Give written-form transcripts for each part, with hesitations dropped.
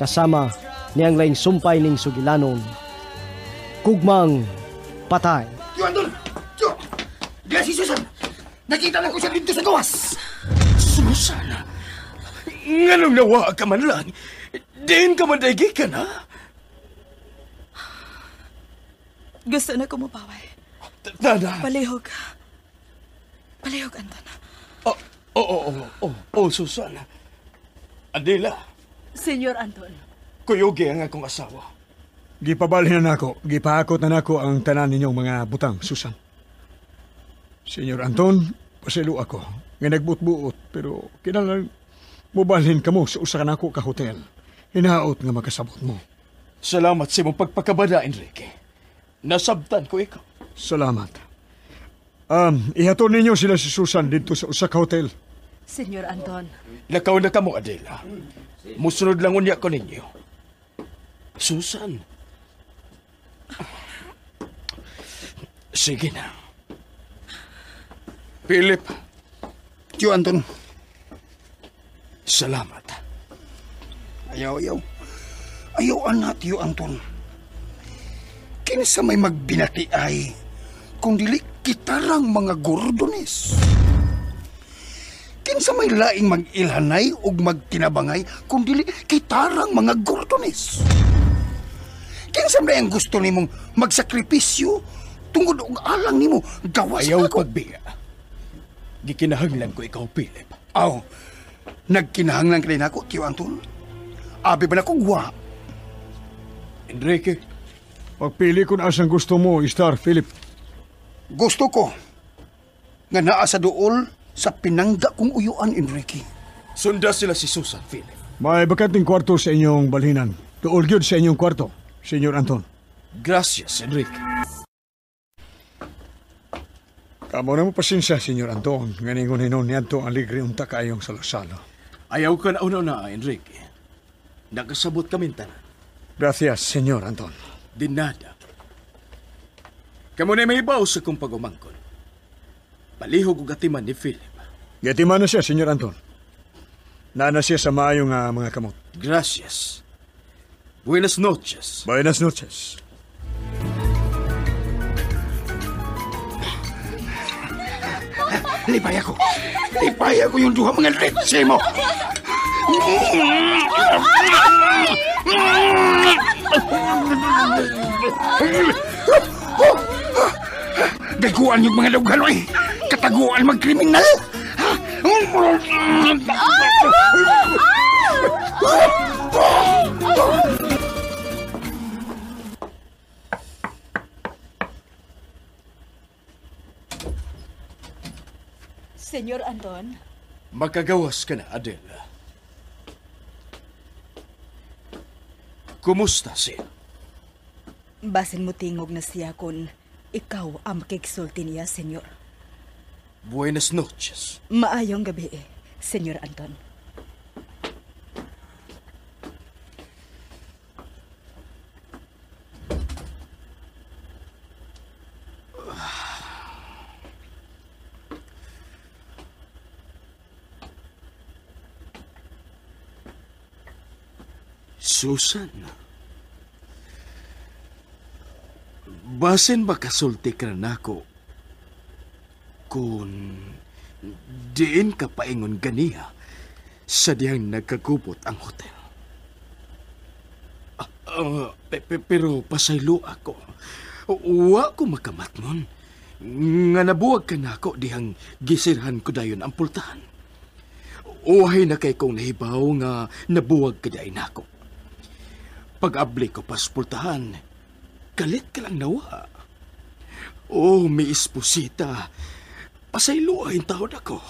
Kasama niyang laing sumpay ning sugilanon. Gugmang Patay. Tiyo, Anton! Tiyo! Diyan si Susan! Nakita na ko siya dito sa gawas! Susan! Nganong nawa ka man lang? Diin ka man daigi ka na? Gusto na ko mupaway. Tada! Palihog. Palihog, Anton. Oh, Susan. Adela. Senyor Anton. Kuyugi ang akong asawa. Gipabalhin na nako, gipahakot na nako ang tanan ninyong mga butang, Susan. Senyor Anton, paselo ako. Nga nagbuot-buot, pero kinahanglan mobalhin kamo sa usa ka nako ka hotel. Hinaot nga makasabot mo. Salamat sa imong pagpakabada, Enrique. Nasabtan ko ikaw. Salamat. Ihatod ninyo sila si Susan dito sa usa ka hotel. Senyor Anton. Lakaw na kamo, Adela. Musunod lang unya ko ninyo. Susan. Sige na. Philip. Tiyo, Anton. Salamat. Ayaw, ayaw. Ayaw, anak, Tiyo Anton. Kinsa may magbinati ay kung dili kitarang mga gordones. Kinsa may laing mag-ilhanay ug magtinabangay kung dili kitarang mga gordones. Kinsa may ang gusto nimong magsakripisyo tungod og alang nimo gawas ayaw ako. Pagbiya. Gikinahanglan ko ikaw, Philip. Aw, nagkinahanglan ka rin ako, Tiyo Anton. Abi ba na kong wa? Enrique. Pagpili kung asang gusto mo, Star Philip. Gusto ko nga naa sa duol sa pinangga kong uyuan, Enrique. Sunda sila si Susan, Philip. May bakanting kwarto sa inyong balhinan. Duol gyud sa inyong kwarto, Senyor Anton. Gracias, Enrique. Kamo na mo pasensya, Senyor Anton. Nganingon hinon niadto ang ligri unta kaayong salo-salo. Ayaw ka na una-una, Enrique. Nakasabot kami tanan. Gracias, Senyor Anton. Dinada. Kamo na may ibaw sa kong pagumangkon. Palihog og atiman ni Philip. Gatiman na siya, Senyor Anton. Naana siya sa maayong mga kamot. Gracias. Buenas noches. Buenas noches. Lipay ako. Lipay ako yung duha mga leche mo. Daguan yung mga dughan, oy. Kataguan magkriminal. Senyor Anton? Makagawas ka na, Adela. Kumusta siya? Basin mo tingog na siya kung ikaw ang makiksulti niya, Senyor. Buenas noches. Maayong gabi, Senyor Anton. Susan, basin makasulti ka na nako kung diin ka paingon ganiha sa diyang nagkagubot ang hotel. Pero pasaylo ako. Wa ko makamatngon. Nga nabuwag ka nako dihang gisirhan ko dayon ang pultahan. Uhay na kay kong nahibaw nga nabuwag ka dayon nako. Pag-abli ko pas pultahan, kalit ka lang nawa. Oh, mi esposita, pasaylo ay taon ako.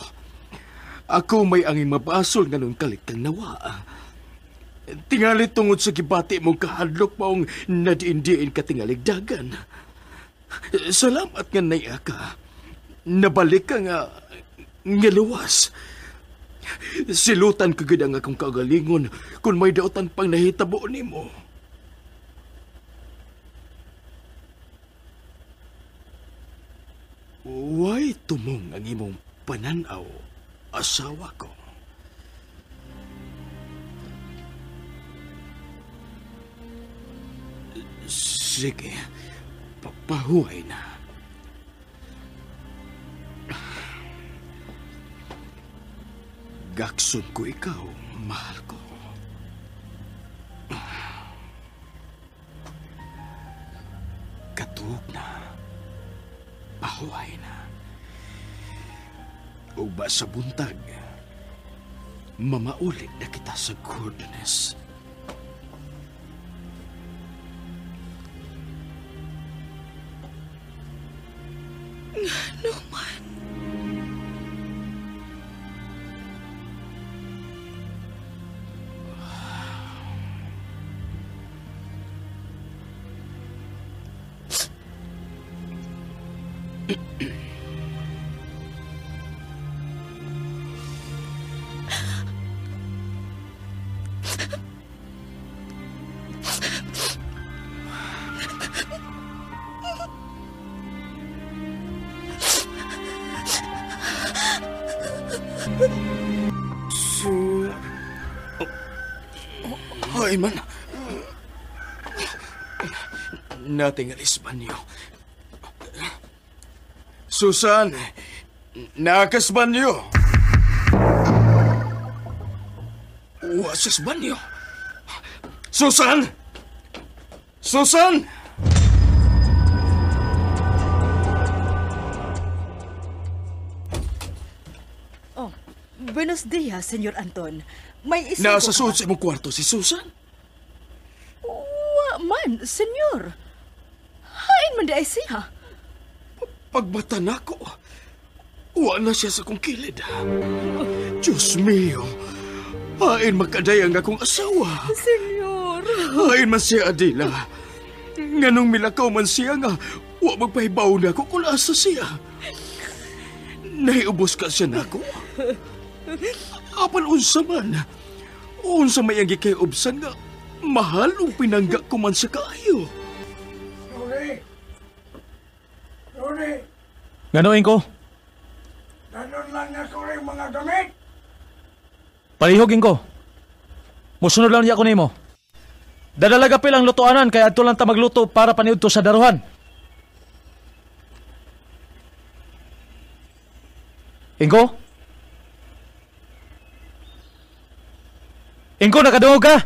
Ako may angin mabasol nga nun kalit kang nawa. Tingali tungod sa gibati mong kahadlok maong nadiin-diin ka tingalig dagan. Salamat nga naiya ka. Nabalik ka nga luwas. Silutan ka gid ang akong kagalingon kung may dautan pang nahitabo nimo. Way tumong ang imong pananaw, asawa ko. Sige, pahuway na. Gakson ko ikaw, mahal ko. Katuog na. Pahuway na. Uba sa buntag, mamaulit na kita sa Gordones. Ano man? Ay man. Natingalis banyo. Susan, nakas banyo. Wasas banyo. Susan! Susan! Oh, buenos dias, Señor Anton. May isang... Nasa suod sa imong kwarto si Susan? Wa man, senyor. Hain man di ay siya. Pagbata nako, wa na siya sa kong kilid. Diyos mio, hain makaday ang akong asawa. Senyor. Hain man siya, Adela. Nganong milakaw man siya nga, wa magpahibaw na ako kung asa siya. Nahiubos ka siya nako. Apan unsa man, unsa may ang gikayobsan nga, mahal o pinangga ko man sa kaayo. Lori! Lori! Ganoin ko? Ganon lang na ko rin mga gamit! Palihogin ko. Musunod lang niya ko nimo. Dadalaga pilang lutuanan kaya adto lang ta magluto para paniudto sa daruhan. Ingo? Ingo, nakadungog ka?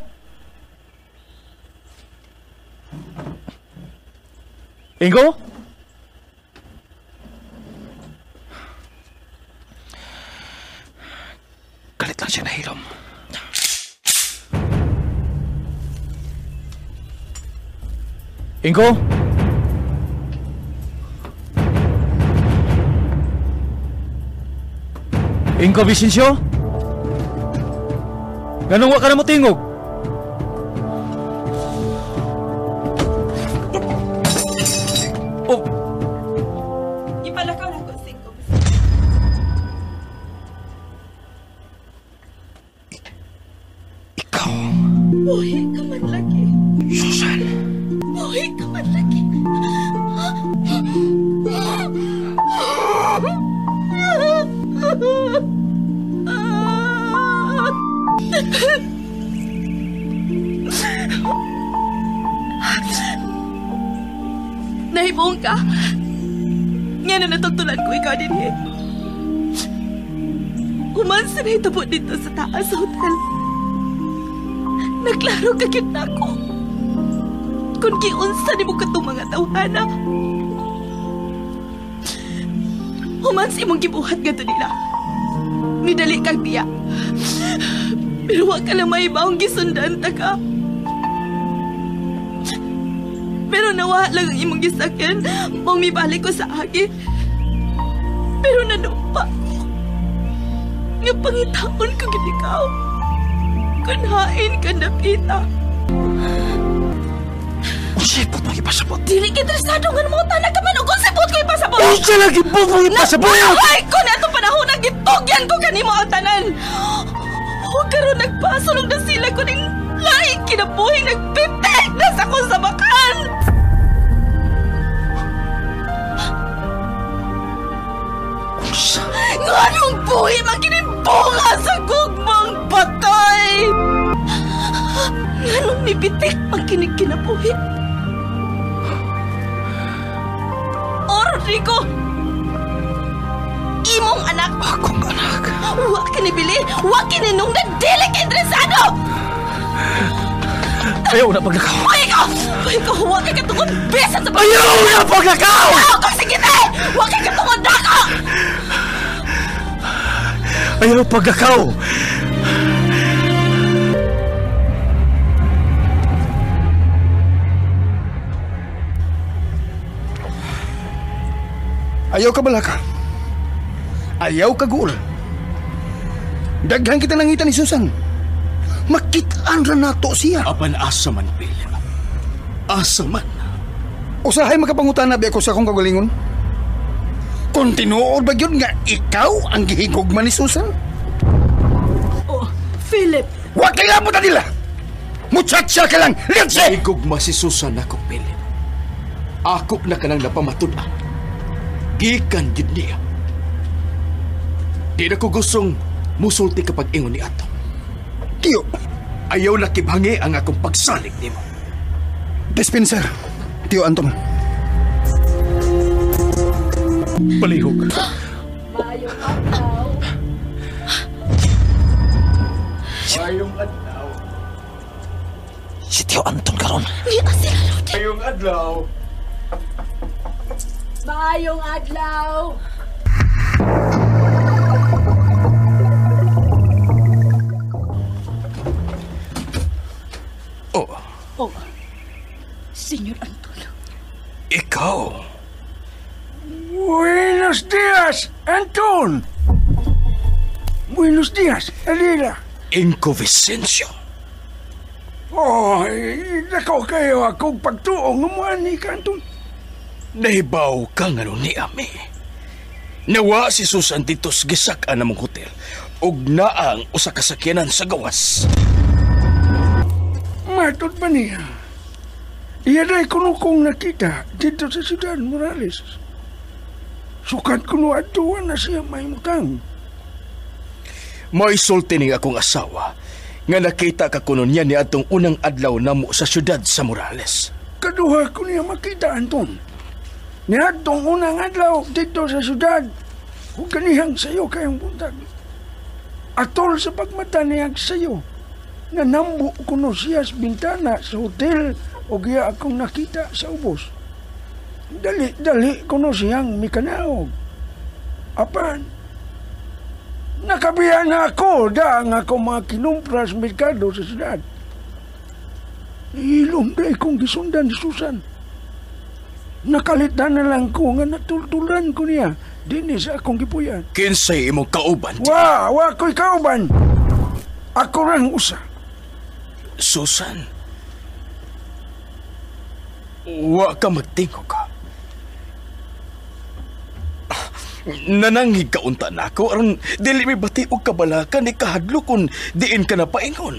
Ingo? Galit lang siya nahilom. Ingo? Ingo Vicencio? Ganong wa ka na mo tingog? Oh. Ipalakaw na ko sa Ingo. Ikaw. Buhi ka man lagi. Susan. Buhi ka man lagi. Nahibuong ka. Nga na natugtulan ko ikaw din eh. Umansa na ito po dito sa taas hotel. Naglaro ka kita ko. Kung giunsa ni mo katong mga tawhana. Human sa imong gibuhat nga to nila. Nidali kang biya. Pero wa ka lang maibaong gisundan ta ka. Pero nawa lang ang imong gisakyan, mong mibalik ko sa agi. Pero nanumpa ko. Nga pangitaon ko gid ikaw. Kun hain ka napita. Unsay pot mo ipasabot? Dili ka interesado nga mo tanan ka man og unsay pot ko ipasabot. Unsa lagi pot mo ipasabot? Nabuhay ko na atong panahon na gitugyan ko kanimo ang tanan. O karon nagpasulong na sila ko ning laing kinabuhing nagpitek na sa akong sabakan. Unsa? Nganong buhi man kining bunga sa gugmang patay? Nganong mipitik man kining kinabuhi? Rodrigo! Imong anak! Akong anak! Wa kinibili! Wa kininong na dili ka interesado! Ayaw na paglakaw! Hoy ko! Hoy ko! Wa kay katungod bisan sa Ayaw na paglakaw! Ayaw ko! Sige na! Wa kay katungod nako! Ayaw paglakaw! Ayaw ka balaka. Ayaw ka guol. Daghan kita nangita ni Susan. Makitaan ra nato siya. Apan asa man, Philip. Asa man. Usahay makapangutana bi ako sa akong kagalingon. Kung tinuod ba yun nga ikaw ang gihigugma ni Susan? Oh, Philip. Wa kay labot na nila. Muchacha ka lang, litse! Higugma si Susan ako, Philip. Ako na ka nang napamatud-an. Gikan gid niya. Di na ko gustong musulti kapag ingon ni ato. Tiyo. Ayaw na kibhangi ang akong pagsalig nimo. Dispenser. Tiyo Anton. Palihog. Maayong adlaw. Maayong adlaw. Si Tiyo Anton karon. Niya sila, Lodi. Maayong adlaw. Maayong adlaw. Oh. Oh. Senyor Anton. Ikaw. Buenos dias, Anton. Buenos dias, Adela. Inko Vicencio. Oh, dako kayo akong pagtuong umuan ni ka, Anton. Nahibaw ka nga ni ami. Nawa si Susan dito sa gisak-an namong hotel ug naang usa ka sakyanan sa gawas. Matod ba niya? Iya day kuno kong nakita dito sa Ciudad Morales. Sukat kuno adtuan na siya mahimutang. Maisulti ning akong asawa nga nakita ka kuno niya ni atong unang adlaw namo sa Ciudad sa Morales. Kaduha ko niya makita, Anton. Niadtong unang adlaw dito sa syudad, kung kanihang sayo kayong buntag. Atol sa pagmata niyang sayo, nanambo kuno siya sa bintana sa hotel o giya akong nakita sa ubos. Dali-dali kuno siyang mikanaog. Apan, nakabiya na ako da ang akong mga kinumpra sa merkado sa syudad. Ilom day kong gisundan si Susan. Nakalitan na lang ko nga natultulan ko niya dinhi sa akong gipuyan. Kinsay imong kauban? Wa ko'y kauban. Ako rang usa. Susan, wa ka magtingog ka. Nananghig ka unta na ako aron dili mi bati og kabalaka ni kahadlo kun diin ka na paingon.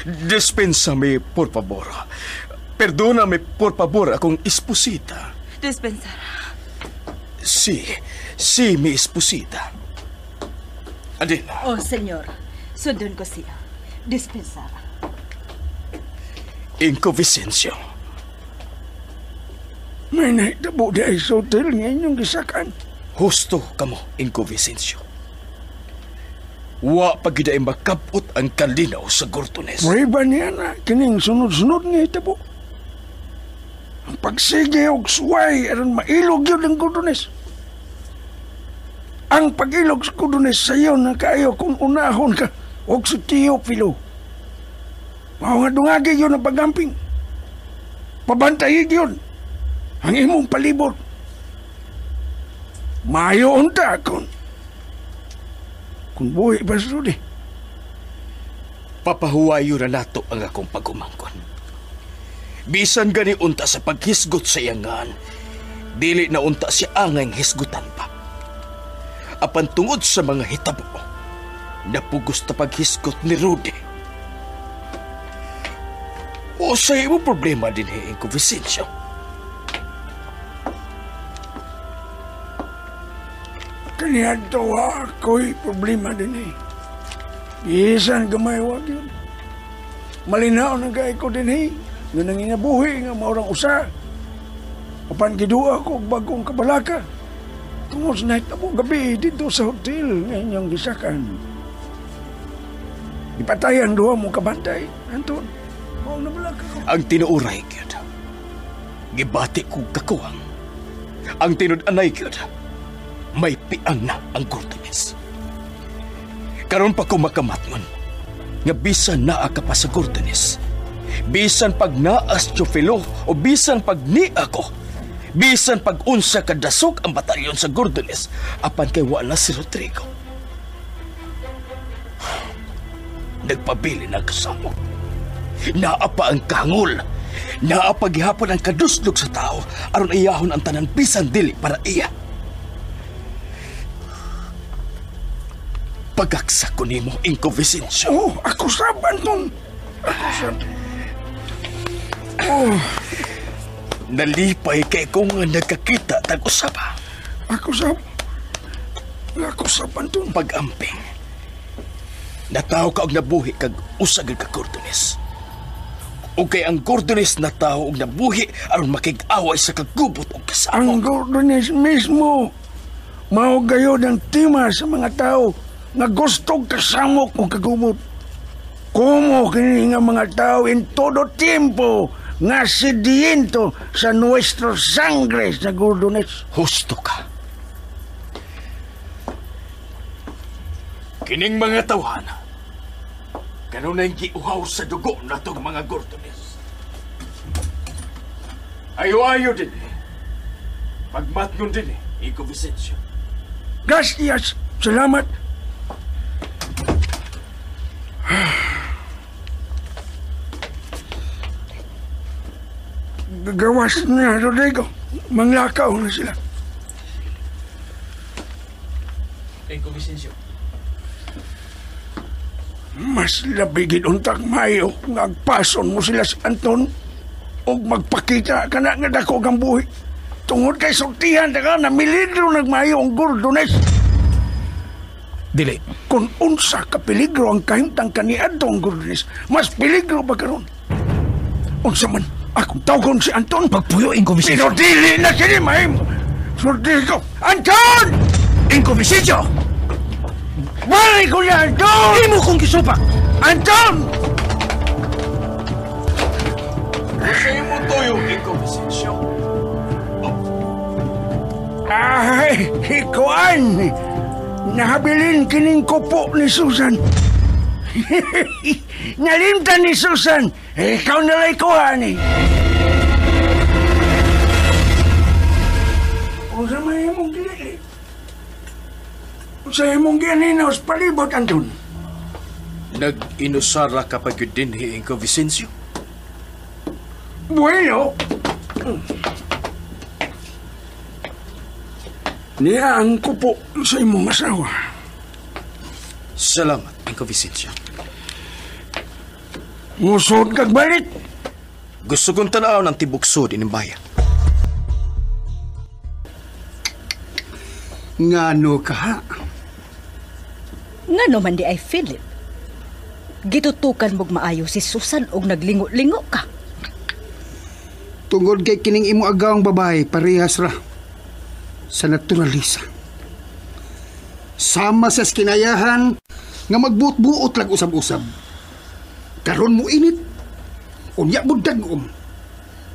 Dispensame, por favor. Perdóname, por favor, akong esposita. Dispensar. Si, si mi esposita. Adela. Oh, senyor. Sundon ko siya. Dispensar. Inko Vicencio. May nahitabo di ay sa hotel nga inyong gisakan. Husto kamo, Inko Vicencio. Wa pag ay makapot ang kalinaw sa Gortones. Prueba niya na kining sunod-sunod nga hitabo. Ang pagsige og suway aron mailog yun ang Gortones. Ang pag-ilog sa Gortones sayo na kaayo kung unahon ka og si Teofilo. Mao nga dungagi yun ang pagamping. Pabantayi yun ang imong palibot. Maayo unta kung buhi pa sa sudi. Papahuwayo na nato ang akong pagumangkon. Bisan gani unta sa paghisgot sa iyangan, dili na unta siya angay hisgutan pa. Apan tungod sa mga hitabo, napugos ta paghisgot ni Rudy. O sa imo problema din eh, ko Vicencio. Kaniadto ako'y problema din eh. Bisan gamay wag yun. Malinaw na kay ko din eh. Nga nanginabuhi nga maurang usa. Apan giduha ko og bagong kabalaka. Tungod sa nahitabo gabi dito sa hotel nga inyong gisakan. Ipatay ang duha mo kabantay, Anton. Mao na balaka ko. Ang tinuoray gyud. Gibati ko kakuwang. Ang tinud-anay gyud. May piang na ang Gordones. Karon pa ko makamatngon nga bisan naa ka pa sa Gordones, bisan pag naas Teofilo o bisan pag ni ako, bisan pag unsa kadasok ang batalyon sa Gordones, apan kay wala si Rodrigo. Nagpabili na kasamok. Naa pa ang kangol. Naa pa gihapon ang kaduslog sa tao aron iyahon ang tanan bisan dili para iya. Pagaksa ko nimo, Inko Vicencio. Oh, ako sab, Anton. Ako sab. Oh. Nalipay kay ko nga nagkakita tag-usab. Ako sab. Ako sab, Anton. Pag-amping. Nataw ka og nabuhi kag usa gyud ka Gordones. O kay ang Gordones nataw og nabuhi aron makig-away sa kagubot og kasamok. Ang Gordones mismo mao gayod ang tema sa mga tao nga gustong kasamok o kagubot. Como kini nga mga tao en todo tiempo nga sediento sa nuestro sangre sa Gordones. Husto ka. Kining mga tawhana, kanunay giuhaw sa dugo natong mga Gordones. Ayo-ayo din eh. Pagmatngon din eh, Inko Vicencio. Gracias. Salamat. Gawas na, Rodrigo. Manglakaw na sila. Inko Vicencio. Mas labigid untag mayo nga agpason mo sila si Anton og magpakita ka na nga dako kang buhi. Tungod kay sultihan ta ka na milidro nagmayo ang Gordones. Dili. Kung unsa ka peligro ang kahimtang kaniadto ang Gordones, mas peligro ba karon? Unsa man akong tawgon si Anton? Pagpuyo, Inko Vicencio. Pero dili na kini mahimo. Rodrigo, Anton! Inko Vicencio! Balik ko niya, Anton! Imo kong gisupak! Anton! Sa imo toyo, Inko Vicencio. Ay, ikuan! Nahabilin kining kupo ni Susan. Nalimtan ni Susan. Ikaw nala'y kuha ni. Unsa may imong dili? Unsa imong gianinaw sa palibot, Anton? Nag-inusara ka pa gyud dinhi, Inko Vicencio? Bueno. Niya ang kupo sa imong asawa. Salamat, Inko Vicencio. Musod kag balik. Gusto kong tanaw ng tibuksod ining bayan. Ngano ka? Ngano man di ay Philip? Gitutukan mog maayo si Susan og naglingo-lingo ka. Tungod kay kining imo agawang babae, parehas ra sa naturalisa. Sama sa kinayahan nga magbuot-buot lag usab-usab. Karon mo init, unya mo dag-om,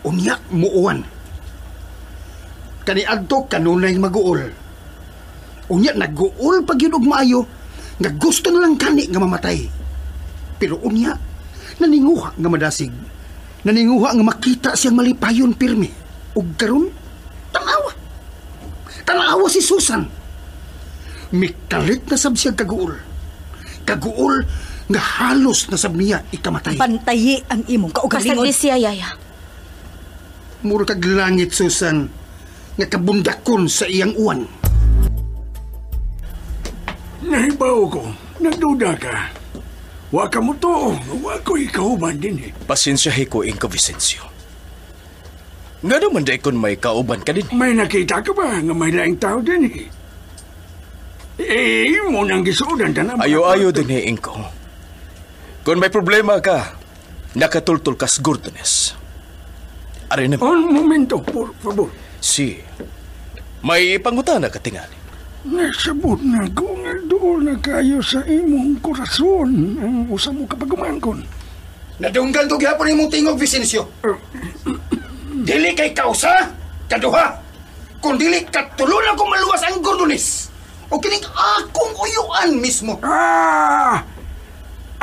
unya mo uwan. Kaniadto kanunay maguol. Unya naguol pag yun og maayo, nga gusto na lang kani nga mamatay. Pero unya, naninguha nga madasig. Naninguha nga makita siyang malipayon pirmi. Ug karon, tanawa. Tanawa si Susan. Mikalit na sab siya kaguol. Kaguol nga halos na sab niya ikamatay. Pantayi ang imong kaugalingon. Pasagdi siya, Yaya. Mura kag langit, Susan, nga kabundakon sa iyang uwan. Nahibaw ko, nagduda ka. Wa ka mo to, wa ko ikauban din eh. Pasensyahe ko, Inko Vicencio. Nga naman di kun may kauban ka din. May nakita ka ba nga may laing tao din eh? Eh, mo nang gisuodan tanan. Ayo-ayo din eh, Inko. Kung may problema ka, nakatultul ka sa Gordones. Ari na. Un momento, por favor. Si. May pangutana ka tingali. Nasabot na ko nga doon na kayo sa imong korason ang usa mo kapagumangkon. Nadunggan ko gihapon imong tingog, Vicencio. Dili kay kausa, kaduha. Kung dili katulo na ko maluwas ang Gordones. O kining akong uyuan mismo. Ah!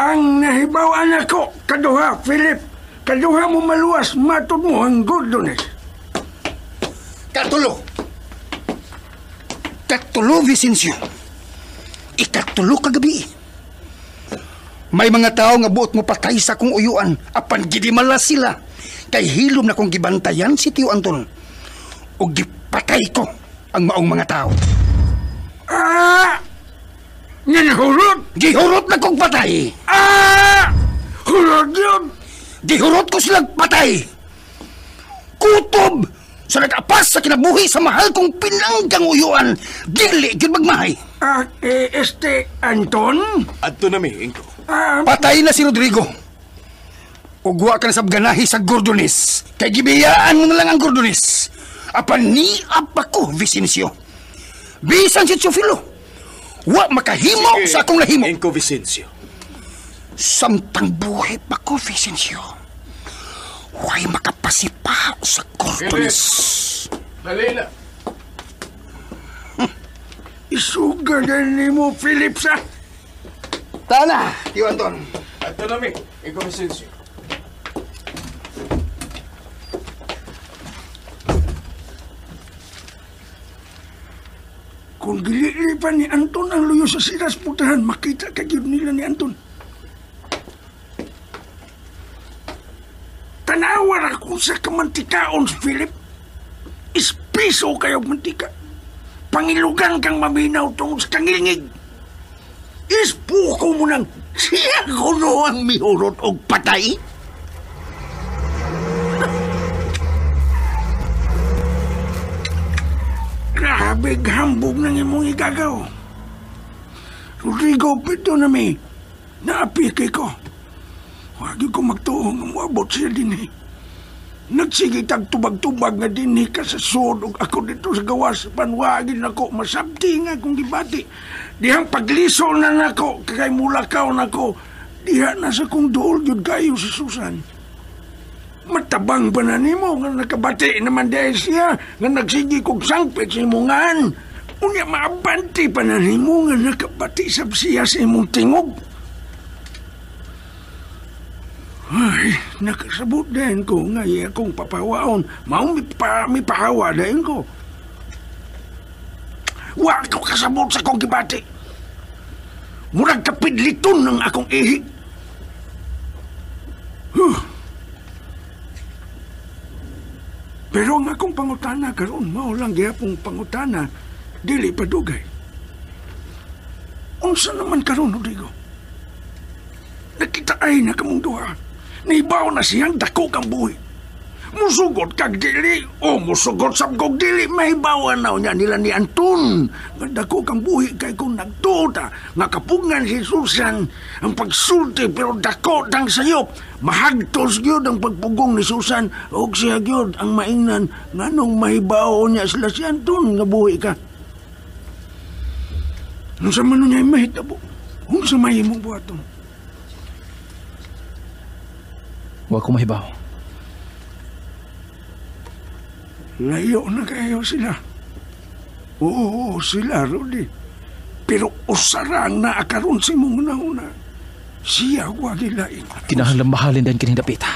Ang nahibaw-an ako, kaduha, Philip. Kaduha mo maluwas, matod mo ang Gordones. Katulo. Katulo, Vicencio. Ikatulo kagabi. May mga tao nga buot mo patay sa akong uyuan, apan gidimala sila. Kay hilom na kong gibantayan si Tio Anton. O gipatay ko ang maong mga tao. Ah! Nga hurot? Gihurot na kong patay! Ah! Hurot yun! Gihurot ko silang patay! Kutob! Sa nag-apas sa kinabuhi sa mahal kong pinanggang uyuan, dili gyud magmahay. Ah, este Anton? Adto na mi, Ingko. Ah, patay na si Rodrigo. Ugwa ka na sa ganahi sa Gordones. Kay gibiyaan mo na lang ang Gordones. Apan niap ako, Vicencio. Bisan si Teofilo. Wa makahimo sa akong nahimo. Ingko, Vicencio. Samtang buhay pa ko, Vicencio. Way makapasipa sa Gordones. Dali na. Isuga na nimo, Philip, sa... Tana, Tio Anton. Adto na mi, Ingko Vicencio. Kung gilili pa ni Anton ang luyo sa siras putahan, makita ka gyud nila ni Anton. Tanawa ra kung sa kamantikaon, Philip. Ispiso kayo mantika. Pangilugan kang maminaw tungod sa kangilngig. Ispuko mo nang siya kuno ang mihurot og patay. Grabe hambog ng imong igagaw. Rodrigo, pito na mi. Naapiki ko. Wagi ko magtuo nga moabot siya dinhi. Nagsige tag tubag-tubag nga dinhi ka sa sud ug ako dito sa gawas. Panwagin nako, masabti nga kung gibati. Dihang pagliso na nako, kay mulakaw nako. Diha na sa kong duol gyud kayo si Susan. Matabang pa na nimo nga nakabati naman dahil siya nga nagsige kog sangpit sa imongan. Unya maabanti pa na nimo nga nakabati sab siya sa imong tingog. Ay, nakasabot din ko nga akong papawaon. Mao mipahawa din ko. Wa ko kasabot sa akong gibati. Murag kapidliton ng akong ihi. Huh. Pero ang akong pangutana karon mao lang gihapong pangutana, dili pa dugay. Unsa naman karon, Rodrigo? Nakita ay na kamong duha. Nibaw na siyang dako kang buhi. Musugot kag dili o musugot sab kog dili, mahibawan na niya nila ni Anton. Nga dako kang buhi kay kung nagtuo ta nga kapugngan si Susan ang pagsulti pero dako tang sayop. Mahagtos gyud ang pagpugong ni Susan og siya gyud ang maingnan nganong mahibaw niya sila si Anton nga buhi ka. Unsa man niya mahitabo? Unsa may imong buhaton? Wa ko mahibaw. Layo na kayo sila. Oo, sila, Rudy. Pero usarang na akaroon si mong una-una. Siya wagi lain. Kinahanglan mahalin din kining dapita.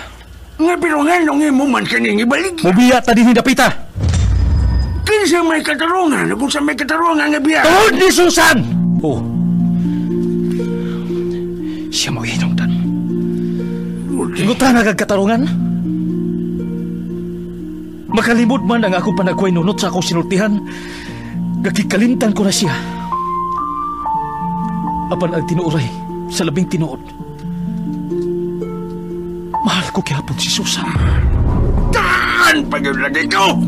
Nga pero nga nung imo man kining ibalik. Mubiya ta din dapita. Kinsa may katarungan? Kung sa may katarungan nga biya. Tungod ni Susan! Oh. Siya maginong tan. Ingutan na katarungan? Makalimod man ang akong panagway nunot sa akong sinultihan, gakikalimtan ko na siya. Apan ang tinuoray sa labing tinuod. Mahal ko kihapon si Susan. Taan pa yun lagi ko!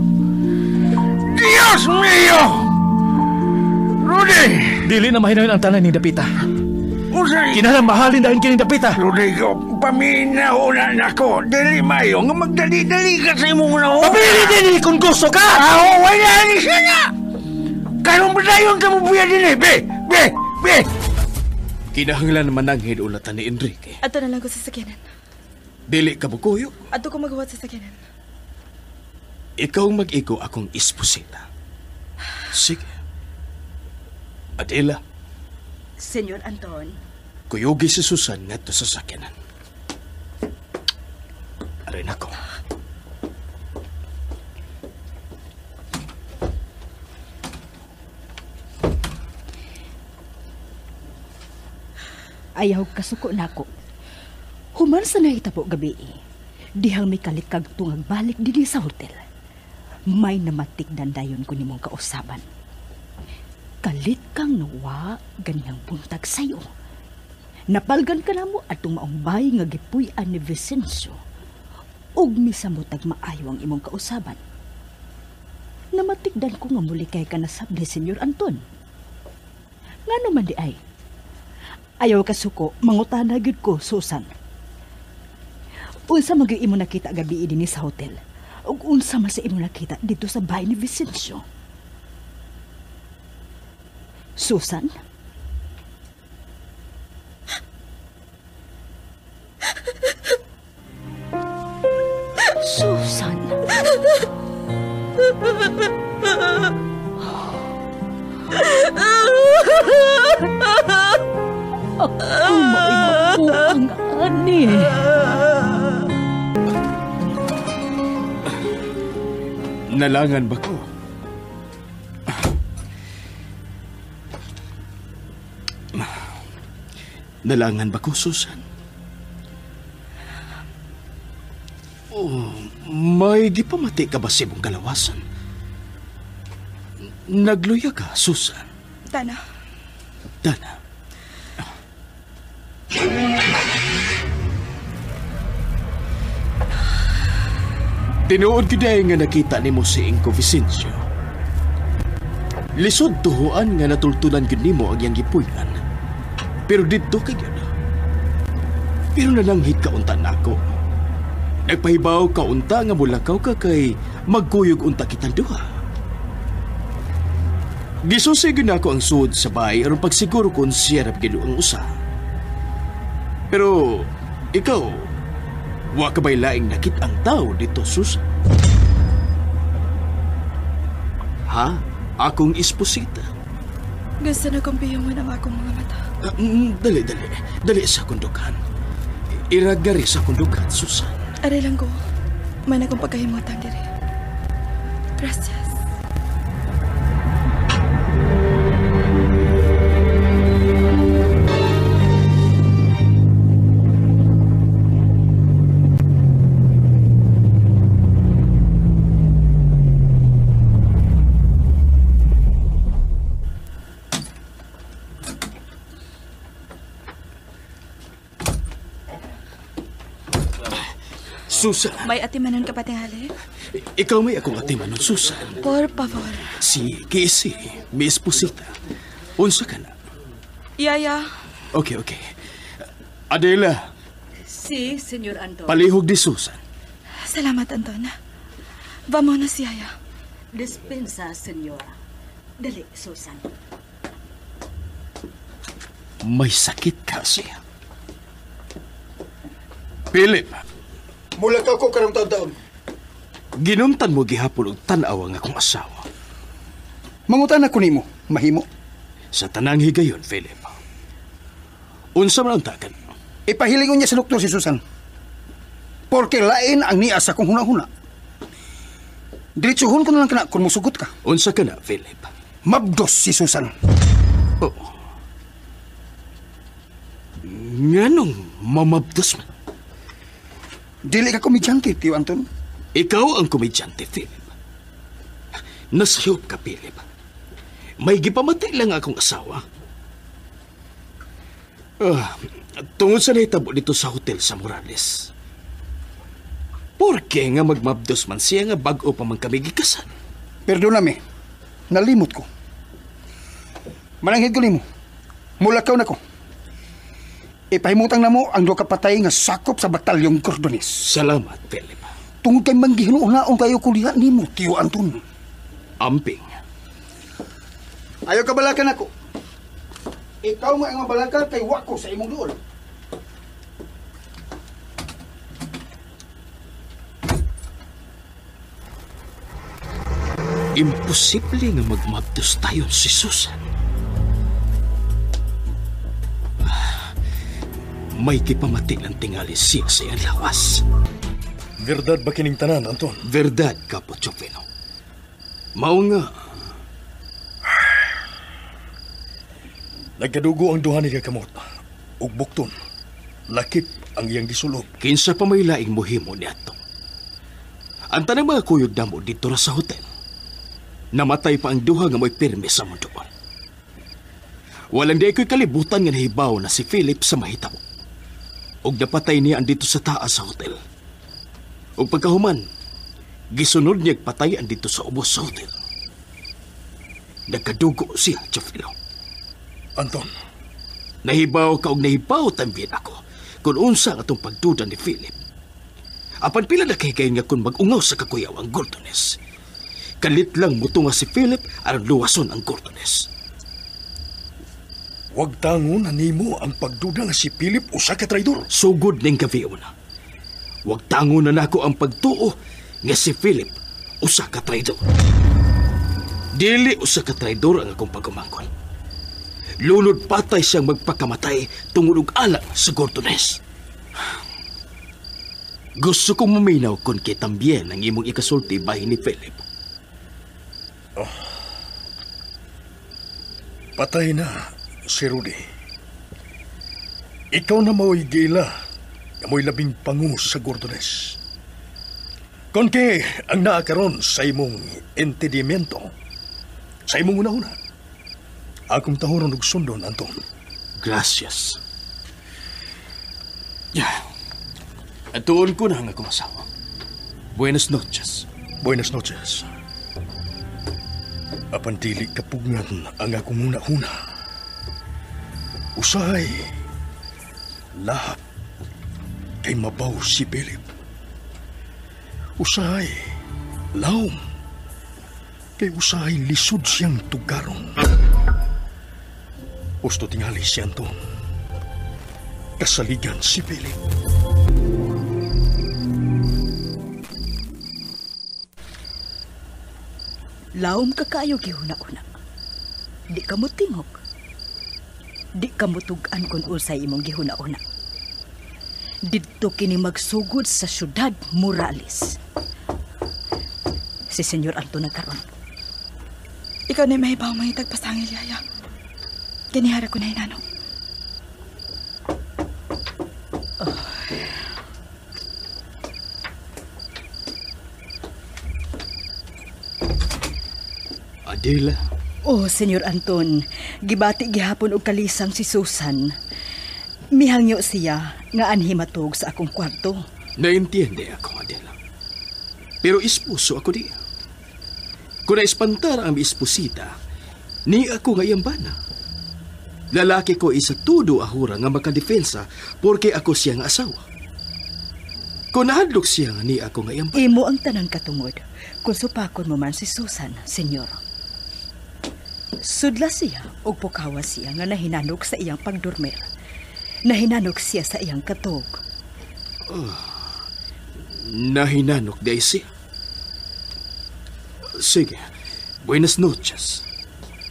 Diyos mio! Rudy! Dili na mahinayon ang tanan ni Dapita. Usay! Kinahanglan mahalin dahil kining dapita. Rodrigo, paminaw na nako. Dili mayo nga magdali-dali ka sa imong una. Pabili din kung gusto ka! Ako, wala ni siya na! Karon ba tayo ang kamubuya din eh? Be! Be! Be! Kinahanglan mananghid ulatan ni Enrique. Ato na lang ko sa sakyanan. Dili ka bukuyog. Ato ko magawa sa sakyanan. Ikaw mag-igo akong isposita. Sige. Adela. Senyor Anton. Kuyugi si Susan ngadto sa sakyanan. Aray nako. Ayaw kasuko nako. Human sa nahitabo gabi, dihang may kalikag tungag balik dinhi sa hotel. May namatikdan dayon ko nimong kausaban. Kalit kang nawa ganihang buntag sayo. Napalgan ka namo atong maong bay nga gipuy-an ni Vicencio. Ug misamotag maayo ang imong kausaban. Namatikdan ko nga muli kay ka nasab ni Senyor Anton. Ngano man di ay? Ayaw kasuko, mangutana gyud ko, Susan. Unsa man gyud imo nakita gabi dinhi sa hotel? Ug unsa man sa imo nakita dito sa bahay ni Vicencio? Susan? Susan? Ako mao'y mabuang ani. Nalangan ba ko? Nalangan ba ko, Susan? Oh, may gipamati ka ba sa imong kalawasan? Nagluya ka, Susan? Tana. Tana. Tinuod gyud ay nga nakita nimo si Ingko Vicencio. Lisod tuhuan nga natultulan gyud nimo ang iyang gipuy-an. Pero didto ka gyud. Pero nalanghid ka unta nako. Nagpahibaw ka unta nga mulakaw ka kay magkuyog unta kitang duha. Gisusi gyud nako ang suod sa bahay aron pagsiguro kung siya ra gyud ang usa. Pero ikaw, wa ka ba'y laing nakit ang tao dito, Susan? Ha? Akong isposita. Gusto na kong piyungan ang akong mga mata. Dali, dali. Dali sa kundukan. Iragari sa kundukan, Susan. Aray lang ko. May na kong pagkahimutan diri. Gracias. Susan. May atimanon ka pa tingali? Ikaw may akong atimanon, Susan. Por favor. Si Casey, mi esposita. Unsa ka na? Yaya. Okay, okay. Adela. Si, Senyor Anton. Palihog di Susan. Salamat, Anton. Vamonos, Yaya. Dispensa, Senyora. Dali, Susan. May sakit kasi. Philip. Mula ka ko karong taon-taon. Ginuntan mo gihapon og tan-aw ang akong asawa. Mangutan ako nimo, mahimo. Sa tanang higayon, Philip. Unsa man ang takan? Ipahilingon niya sa doktor si Susan. Porque lain ang niya sa akong huna-huna. Diretsuhon ko na lang kana kung musugot ka. Unsa ka na, Philip? Mabdos si Susan. Oh. Nganong mamabdos man? Dili ka komedyante, Tio Anton. Ikaw ang komedyante, Philip. Nasayop ka, Philip. May gipamati lang akong asawa. Tungod sa nahitabo dito sa hotel sa Morales. Porke nga magmabdos man siya nga bag-o pa man kami gikasal. Perdóname, nalimot ko. Mananghid ko nimo. Mulakaw na ko. Ipahimutang na mo ang duha ka patay nga sakop sa batalyong Gordones. Salamat, Philip. Tungod kay manggihinuon kayo kuliha nimo, Tiyo Anton. Amping. Ayaw ka balakan ako. Ikaw nga ang mabalaka kay wako sa imong duol. Imposible nga magmabdos tayo si Susan. May kipamati ng tingali siya sa iyang lawas. Verdad ba kining tanan, Anton? Verdad, Capo Chofino. Mao nga. Nagkadugo ang duha ni kakamot. Ug bukton. Lakip ang iyang gisulob. Kinsa pa may laing mohimo niadto. Ang tanang mga kuyog damo dito ra sa hotel. Namatay pa ang duha nga mo'y pirmi sa mundo. Walang di ko'y kalibutan nga nahibaw na si Philip sa mahitabo. Og napatay niya ang dito sa taas sa hotel. Og pagkahuman, gisunod niya patay ang dito sa ubos sa hotel. Nagkadugo siya, Chofilo. Anton. Nahibaw ka og nahibaw tambien ako kung unsa ang atong pagduda ni Philip. Apan pila na kahigay nga kung mag-ungaw sa kakuyaw ang Gordones. Kalit lang mutunga si Philip aron luwason ang Gordones. Wag tangon na nimo ang pagduda nga si Philip usa ka traidor. Sugod ning gabi una. Wag tangon na nako ang pagtuo nga si Philip usa ka traidor. Dili usa ka traidor ang akong pagumangkon. Lunod patay siyang magpakamatay tungod og alang sa Gordones. Gusto kong maminaw kung kay tambien ang imong ikasulti bahin ni Philip. Oh. Patay na si Rudy. Ikaw na mao'y gila nga mo'y labing pangu sa Gordones. Kon kay ang naakaron sa imong entendimiento, sa imong una-una, akong tahoron og sundon, Anton. Gracias. Yeah. Atuon ko na ang akong asawa. Buenas noches. Buenas noches. Apan dili kapugngan ang akong una-una. Usahay, lahap kay mabaw si Philip. Usahay, lawom kay usahay lisod siyang tugaron. Gusto tingali si Anton. Kasaligan si Philip. Lawom ka kayo gihuna-una. Di ka mo tingog. Di ka mo tug-an kung usay imong gihuna-una. Didto kini magsugod sa Ciudad Morales. Si Senyor Anton na karon. Ikaw na mahibaw mahitag pasangil, Yaya. Ganihara ko na hinanong. Oh. Adela. Oh, Senyor Anton, gibati gihapon og kalisang si Susan. Mihangyo siya nga anhi matug sa akong kwarto. Naintindi ako, Adela. Pero ispuso ako diya. Kung naespantar ang isposita, ni ako nga iyang bana. Lalaki ko isa tudo ahura nga makadepensa porque ako siya nga asawa. Kung nahadlok siya nga ni ako nga iyang bana. Imo ang tanan katungod kung supakon mo man si Susan, Senyor. Sudla siya og pukawa siya nga nahinanok sa iyang pagdurmer. Nahinanok siya sa iyang katog. Oh, nahinanok day siya. Sige, buenas noches.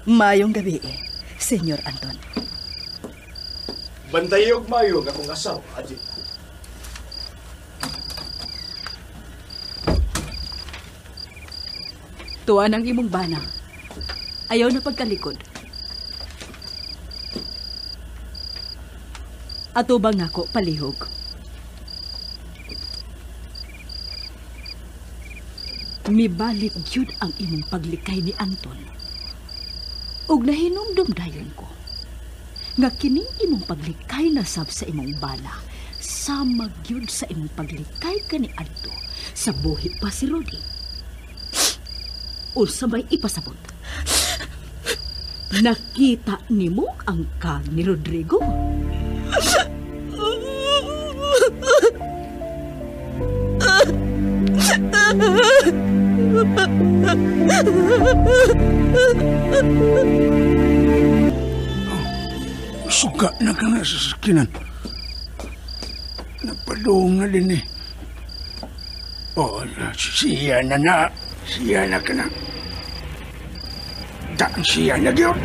Mayong gabi, Senyor Anton. Bantayog mayo nga akong asawa, Adela. Tuwan ang imong bana. Ayaw na pagkalikod. Atubang nako palihog. Mibalik gyud ang imong paglikay ni Anton. Ug nahinumdum dayon ko nga kining imong paglikay na sab sa imong bana, sama gyud sa imong paglikay kani adto sa buhi pa si Rudy. Unsa may ipasabot? Nakita nimo ang kag ni Rodrigo? Suka na ka na sa sakinan. Napadung na din eh. Oh, siya na na. Siya na ka na. Daan siya na yun.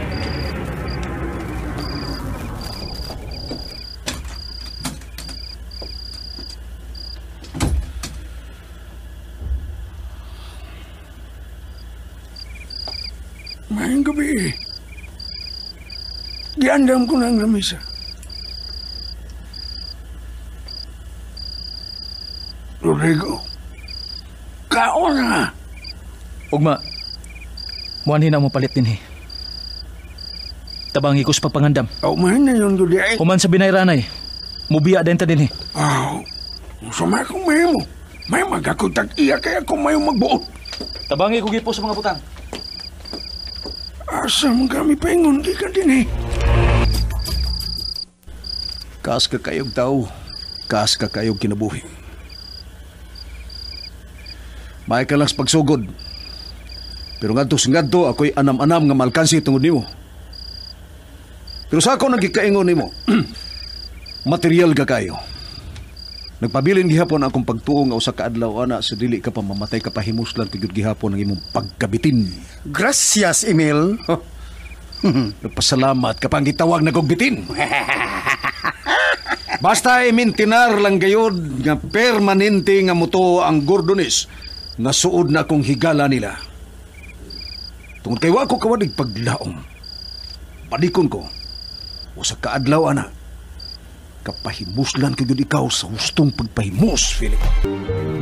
Mayang gabi eh. Giandam ko na ang lamisa. Rodrigo, kaon na. Ugma, muanhin na mo palit din eh. Tabangi ko sa pagpangandam. Oh, mahin na yun, Dudi. Human sa binayranay, mubiya din ta din eh. Aw, sumay kong mahimo. May magakutag iya kaya kung may magbuot. Tabangi ko gipo sa mga butang. Asa man kami paingon gikan din eh. Kaas ka kayog tao, kaas ka kayog kinabuhi. May ka lang sa pagsugod. Pero ngadto sa ngadto, ako'y anam-anam nga malkansi tungod nimo. Pero sa ako nagikaingon nimo, material ka kayo. Nagpabilin gihapon akong pagtuo nga usa ka adlaw ana sa dili ka pa mamatay ka pahimuslan kay gihapon ang imong pagkabitin. Gracias, Emil. Nagpasalamat ka pang gitawag na kog bitin. Basta imintinar lang gayod nga permanente nga muto ang Gordones nga suod na akong higala nila. Tungod kay wa ko kawadig paglaom. Balikon ko usa ka adlaw ana. Kapahimuslan ko yun ikaw sa hustong pagpahimus, Philip.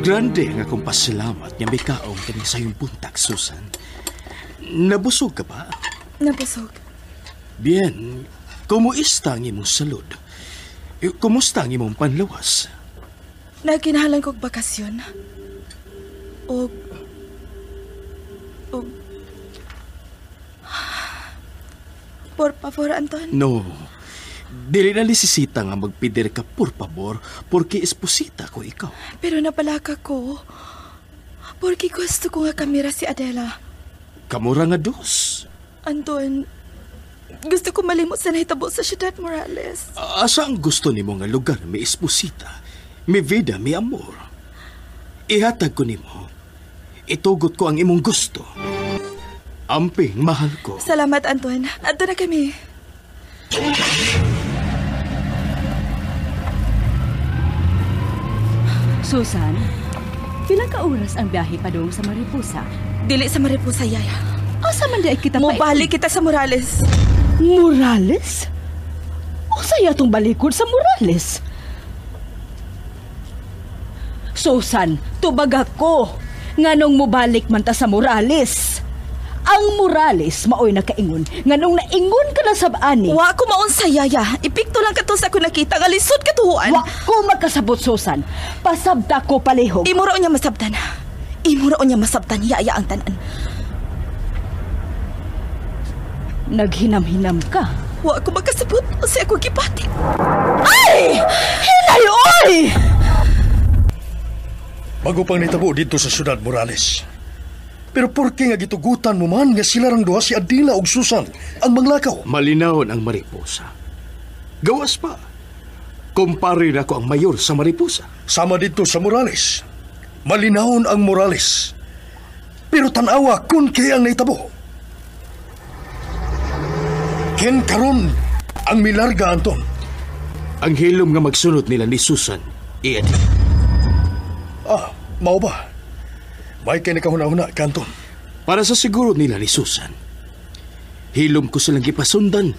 Grande nga akong pasalamat nga may kaong kani sa iyong buntag, Susan. Nabusog ka ba? Nabusog. Bien, kumusta ang imong salud? Kumusta ang imong panlawas? Nagkinahalan kog bakasyon. Og Por favor, Anton. No. Dili na lisisita nga magpidir ka por pabor porque esposita ko ikaw. Pero napalaka ko. Porque gusto ko nga kamera si Adela. Kamura nga dos. Anton, gusto ko malimot sa nahitabo sa Ciudad Morales. Asa ang gusto nimo nga lugar may esposita, may vida, may amor? Ihatag ko nimo. Itugot ko ang imong gusto. Amping, mahal ko. Salamat, Anton. Anton na kami. Susan, pila ka oras ang biyahe padung sa Mariposa? Dili sa Mariposa, Yaya. Asa man di ay kita pa? Mubalik kita sa Morales. Morales? Usay atong balikod sa Morales? Susan, tubag ako. Nganong mubalik man ta sa Morales? Ang Morales maoy nakaingon. Nganong naingon ka na sabani. Wa ko maunsa, Yaya. Epekto lang kato sa ako nakita nga lisod katuhuan. Wa ko magkasabot, Susan. Pasabta ko palihog. Imo ra unya masabtan. Imo ra unya masabtan, Yaya, ang tanan. Naghinam-hinam ka. Wa ko magkasabot sa ako gipati. Ay! Hinay, oy! Bago pang nitabo dito sa Ciudad Morales. Pero porke nga gitugutan mo man nga sila rang duha si Adela ug Susan ang manglakaw. Malinawon ang Mariposa. Gawas pa. Kumpare na ko ang mayor sa Mariposa. Sama dito sa Morales. Malinawon ang Morales. Pero tanawa kun kay ang naitabo. Ken karon ang milarga, Anton. Ang hilom nga magsunod nila ni Susan, i-Adela. Ah, mao ba? May kay nakahuna-huna, Kanton. Para sa siguro nila ni Susan, hilom ko silang gipasundan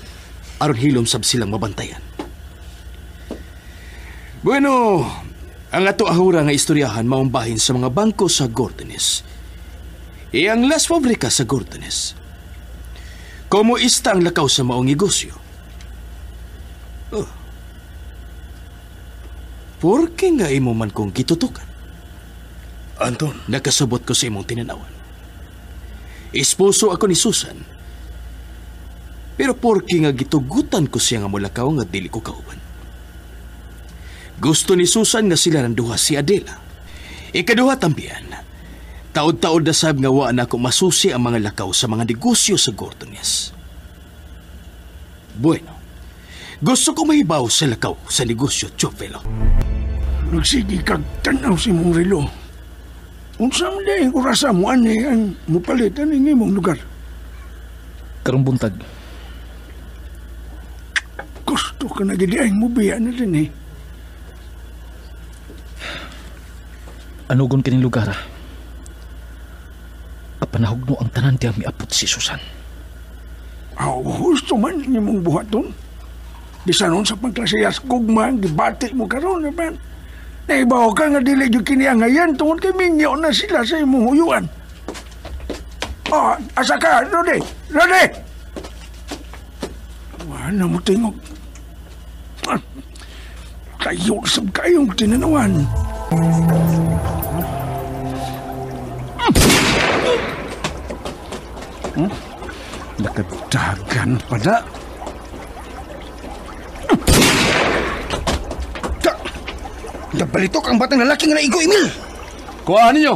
aron hilom sab silang mabantayan. Bueno, ang ato ahura nga istoryahan maumbahin sa mga bangko sa Gordones. Iyang Las Fabrica sa Gordones. Kumuista ang lakaw sa maong negosyo? Oh. Porke nga imo man kong gitutukan? Anton. Nakasabot ko sa imong tinanawan. Esposo ako ni Susan. Pero porke nga gitugutan ko siya nga mulakaw nga dili ko kauban. Gusto ni Susan nga sila ng duha si Adela. Ikaduha tambihan. Taod-taod na sab nga wa na ko masusi ang mga lakaw sa mga negosyo sa Gordones. Bueno, gusto ko mahibaw sa lakaw sa negosyo, Chofelo. Nagsige kag tanaw si mong relo. Unsa man dahil orasa mo ani ang mupalit ani ng imong lugar? Karong buntag. Gusto ka na gid ay mubiya na din eh. Anugon kining lugar ah. Apanahugno ang tanan diya miapot si Susan. Aw, husto man imong buhaton. Bisan unsa pang klaseyas gugma ang gibati mo karon man. Naibaw ka nga dili gyud kini angayan tungod kay mingyo na sila sa imong huyuan. Oh, asa ka, Rodi? Rodi! Wala mo tingog. Kayo sab kayong tinanawan. Nakadagan pada. Nabalitok ang batang lalaki nga naigo, Emil. Kuhaan ninyo.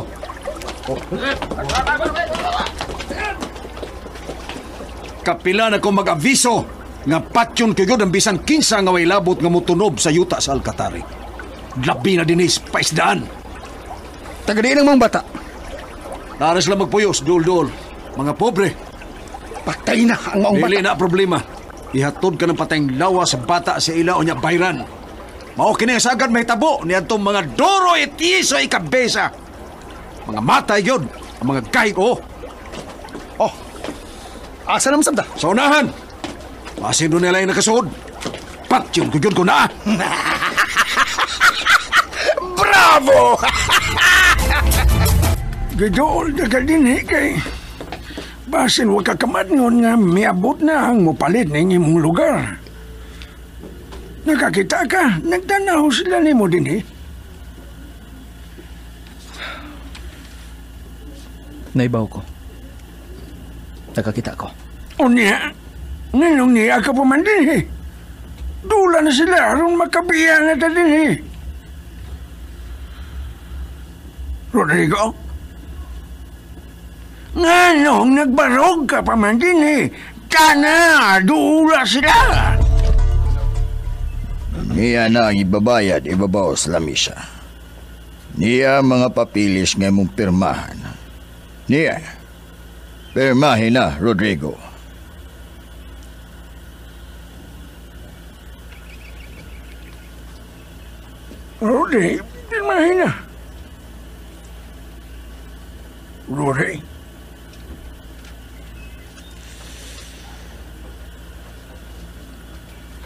Kapila na ko mag-aviso nga patyon kayo ang bisan kinsa nga way labot nga mutunob sa yuta sa Alcatari. Labi na dinis, paisdaan. Tagadiin ang mga bata. Naras lang magpuyos, duol-duol. Mga pobre. Patay na ang maong bata. Dili na problema. Ihatod ka ng patayng lawa sa bata sa ila o niya bayran. Mao kini sagad may tabo niadtong mga duro itiso ikabesa. Mga matay yun, ang mga gay ko. Oh, asa naman sabda? Sa unahan. Basin doon nila yung nakasuod. Patyon ko yun ko na. Bravo! Gidool na ka din eh kay. Basin wag ka kamatngon nga miabot na ang mupalit ng imong lugar. Nakakita ka, nagtanaw sila nimo din eh. Naibaw ko. Nakakita ko. O niya, ninong niya ka pa man din eh. Dula na sila aron makabiya na ta din eh. Rodrigo? Nganong nagbarog ka pa man din eh. Tana, dula sila! Niya na ang ibabayad, ibabaw sa lamisa. Niya mga papilis nga imong pirmahan. Niya, pirmahin na, Rodrigo. Rudy, pirmahin na. Rudy.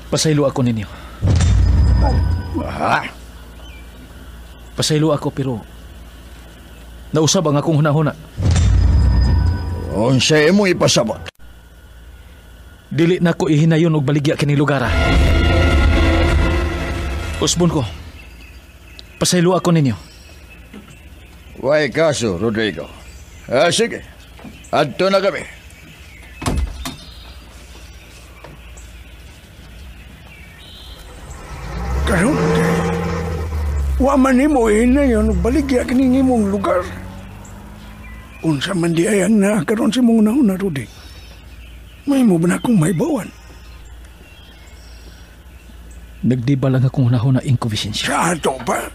Pasaylo ako ninyo. Ha? Pasaylo ako pero nausab ang akong hunahuna. Unsa imong ipasabot? Dili na ko ihinayon og baligya kini lugar. Usbon ko. Pasaylo ako ninyo. Way kaso, Rodrigo. Ah, sige. Adto na kami. Karon, wa man nimo ihinayon og baligya kining imong lugar. Unsa man di ay ang nakaroon sa imong una-una, Rudy. May mo ba na akong maibawan? Nagdiba lang akong hunahuna, Inko Vicencio. Sa ato pa?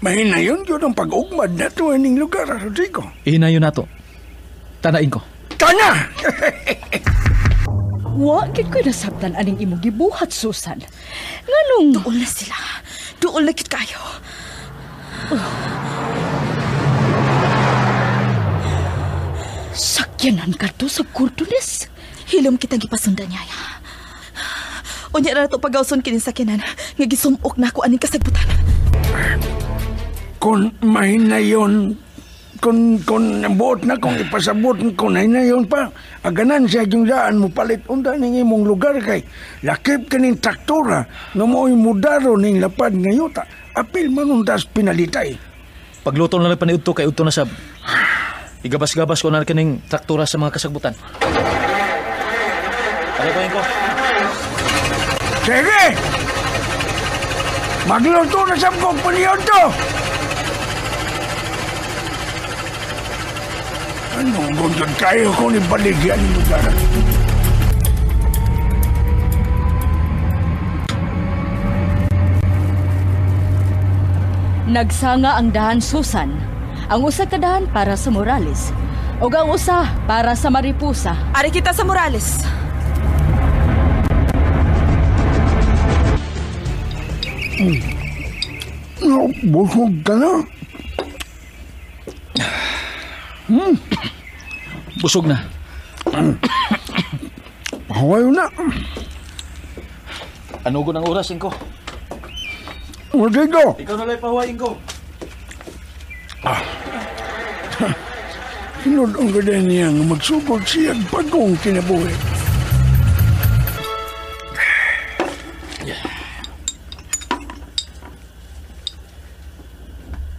Mahinayon yun ang pag-ugmad na to ining lugar, Rodrigo. Ihinayon na to. Tanain ko. Tana! Wa gid ko nasabtan aning imong gibuhat, Susan. Nganong duol na sila. Duol na gid kayo. Sakyanan ka to sa Cordones. Hilom kitang gipasundan niya. Unya ra to pagawson kini sakyanan nga gisumok na ako aning kasagbutan. Kung mahinayon, kung buot na kung ipasabot, kung mahinayon pa, aganan siya yung daan mo palit unta ning imong lugar kay lakip kaning traktora nga mo'y mudaro ning lapad nga yuta, apil man untas pinalitay. Pagluto na lang paniudto kay udto na sab. Igabas-gabas ko na kaning traktora sa mga kasagbutan. Paliguin ko. Sige! Magluto na sab kong paniudto! Ano, gundon kayo kung ibaligyan ang lugar. Nagsanga ang dahan Susan. Ang usa ka dahan para sa Morales ug ang usa para sa Maripusa. Ari kita sa Morales. No, busog ka na. Busog na. Pahawayo na. Ano ang oras, Inko? Rodrigo! Ikaw na lang pahawain ko. Sinod ang ganda niya nga magsugod siya bagong kinabuhi.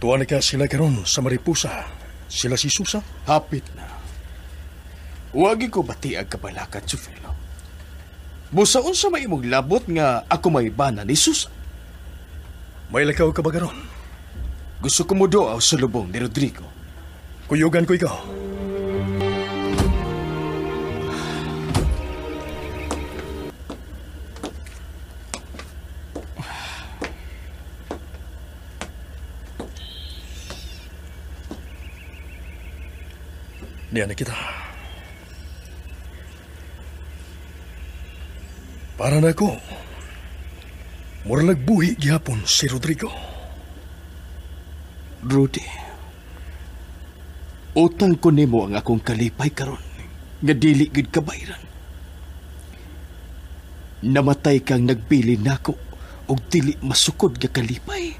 Tuwa na ka sila karon sa Maripusa. Sila si Susan. Hapit na. Wagi ko batiag kabalakat, Sufelo. Busa unsa may imong labot nga ako may bana ni Susan. May lakaw ka ba karon? Gusto ko mo doaw sa lubong ni Rodrigo. Kuyugan ko ikaw. Diyan na kita. Para na ko. Mura nagbuhi gihapon si Rodrigo. Rudy, utang ko nimo ang akong kalipay karon nga dili gid kabayran. Namatay kang nagbili nako og dili masukod nga kalipay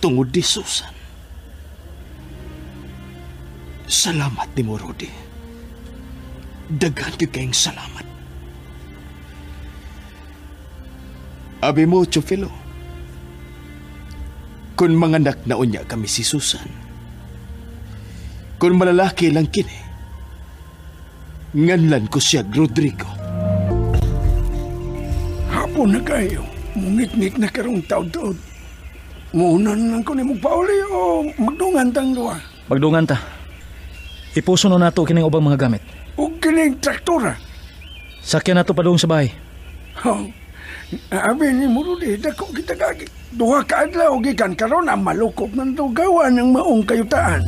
tungod ni Susan. Salamat nimo, Rudy. Daghan gyud kayong salamat. Abi mo, Chofilo, kung manganak na unya kami si Susan, kung malalaki lang kini, nganlan ko siya, Rodrigo. Hapon na kayo. Mungit-ngit na karong taod-taod. Munan lang ko ni magpauli o magdungan tang duha. Magdungan ta. Ipuso na nato kining ubang mga gamit. O kining traktora. Sakyan nato padung sa bahay. Oh, abi ni mo, Rudy, dako kita kagi. Duha ka adlaw gikan karon ang malukop ng dugawan ng maong kayutaan.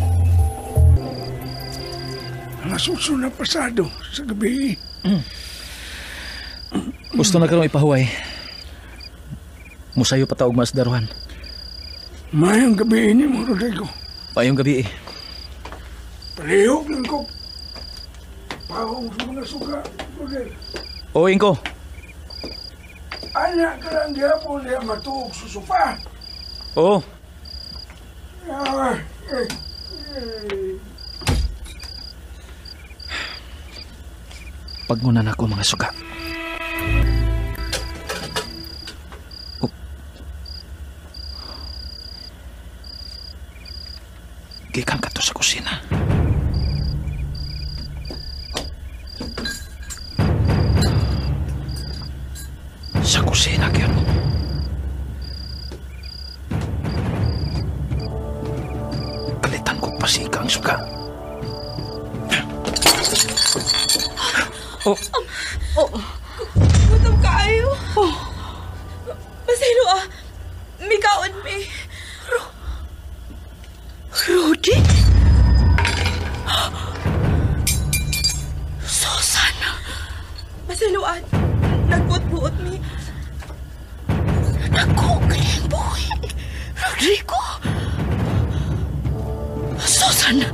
Alas 8 na pasado sa gabi. Gusto na karong ipahuway. Musayo pa ta og mas daruhan. Mayong gabi ni mo, Rodrigo. Payong gabi eh. Palihog lang ko. Pahong sa mga suka, Rodrigo. O, Inko. Anak ka lang gihapon niya matuog sa sofa. Oo. Pagmunan ako mga suka. Oh. Gikan ka to sa kusina. Sa kusina, gyud. Kalitan ko pasika ang suka. Oh. Oh. Gutom kaayo. Oh. Pasaylo ah. Mikaon mi. Rudy? Susan! Pasaylo ah. Nagbuot-buot mi. Naku, kayang buhi. Rodrigo! Susan!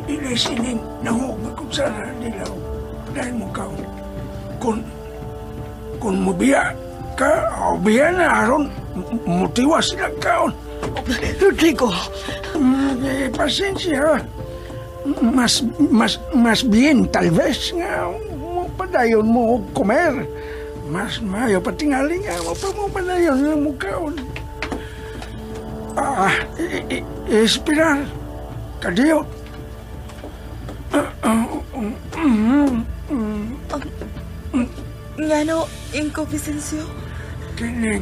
Ilisinin nahog magkutsara dilaw. Dahil mo kaon. Kung mubiya ka, o biya na aron, mutiwas sila kaon. Rodrigo! Pasensya. Mas bien, tal vez nga padayon mo comer. Mas mayo patingali nga mo pa mo padayon nga mo kaon. Esperar. Kadiyo. Ngano, Inko Vicencio? Kining,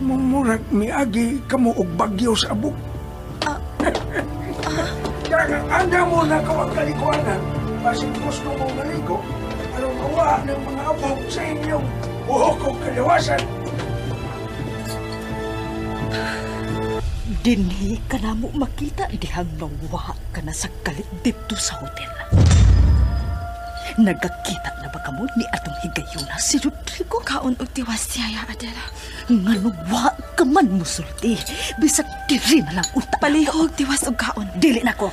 mumurag miagi kamo og bagyo sa abog. Anda mo na ko ang kalikuanan. Basig gusto mong maligo, aron mawa ng mga abog sa inyong buhok o kalawasan. Dinhi ka na mo makita dihang mawa ka na sa kalit dito sa hotel. Nagakita na ba kamo ni atong higayuna si Rodrigo? Kaon og tiwas siya, Adela. Ngano wa ka man musulti, bisag diri na lang unta. Palihog tiwas og kaon. Dili na ko.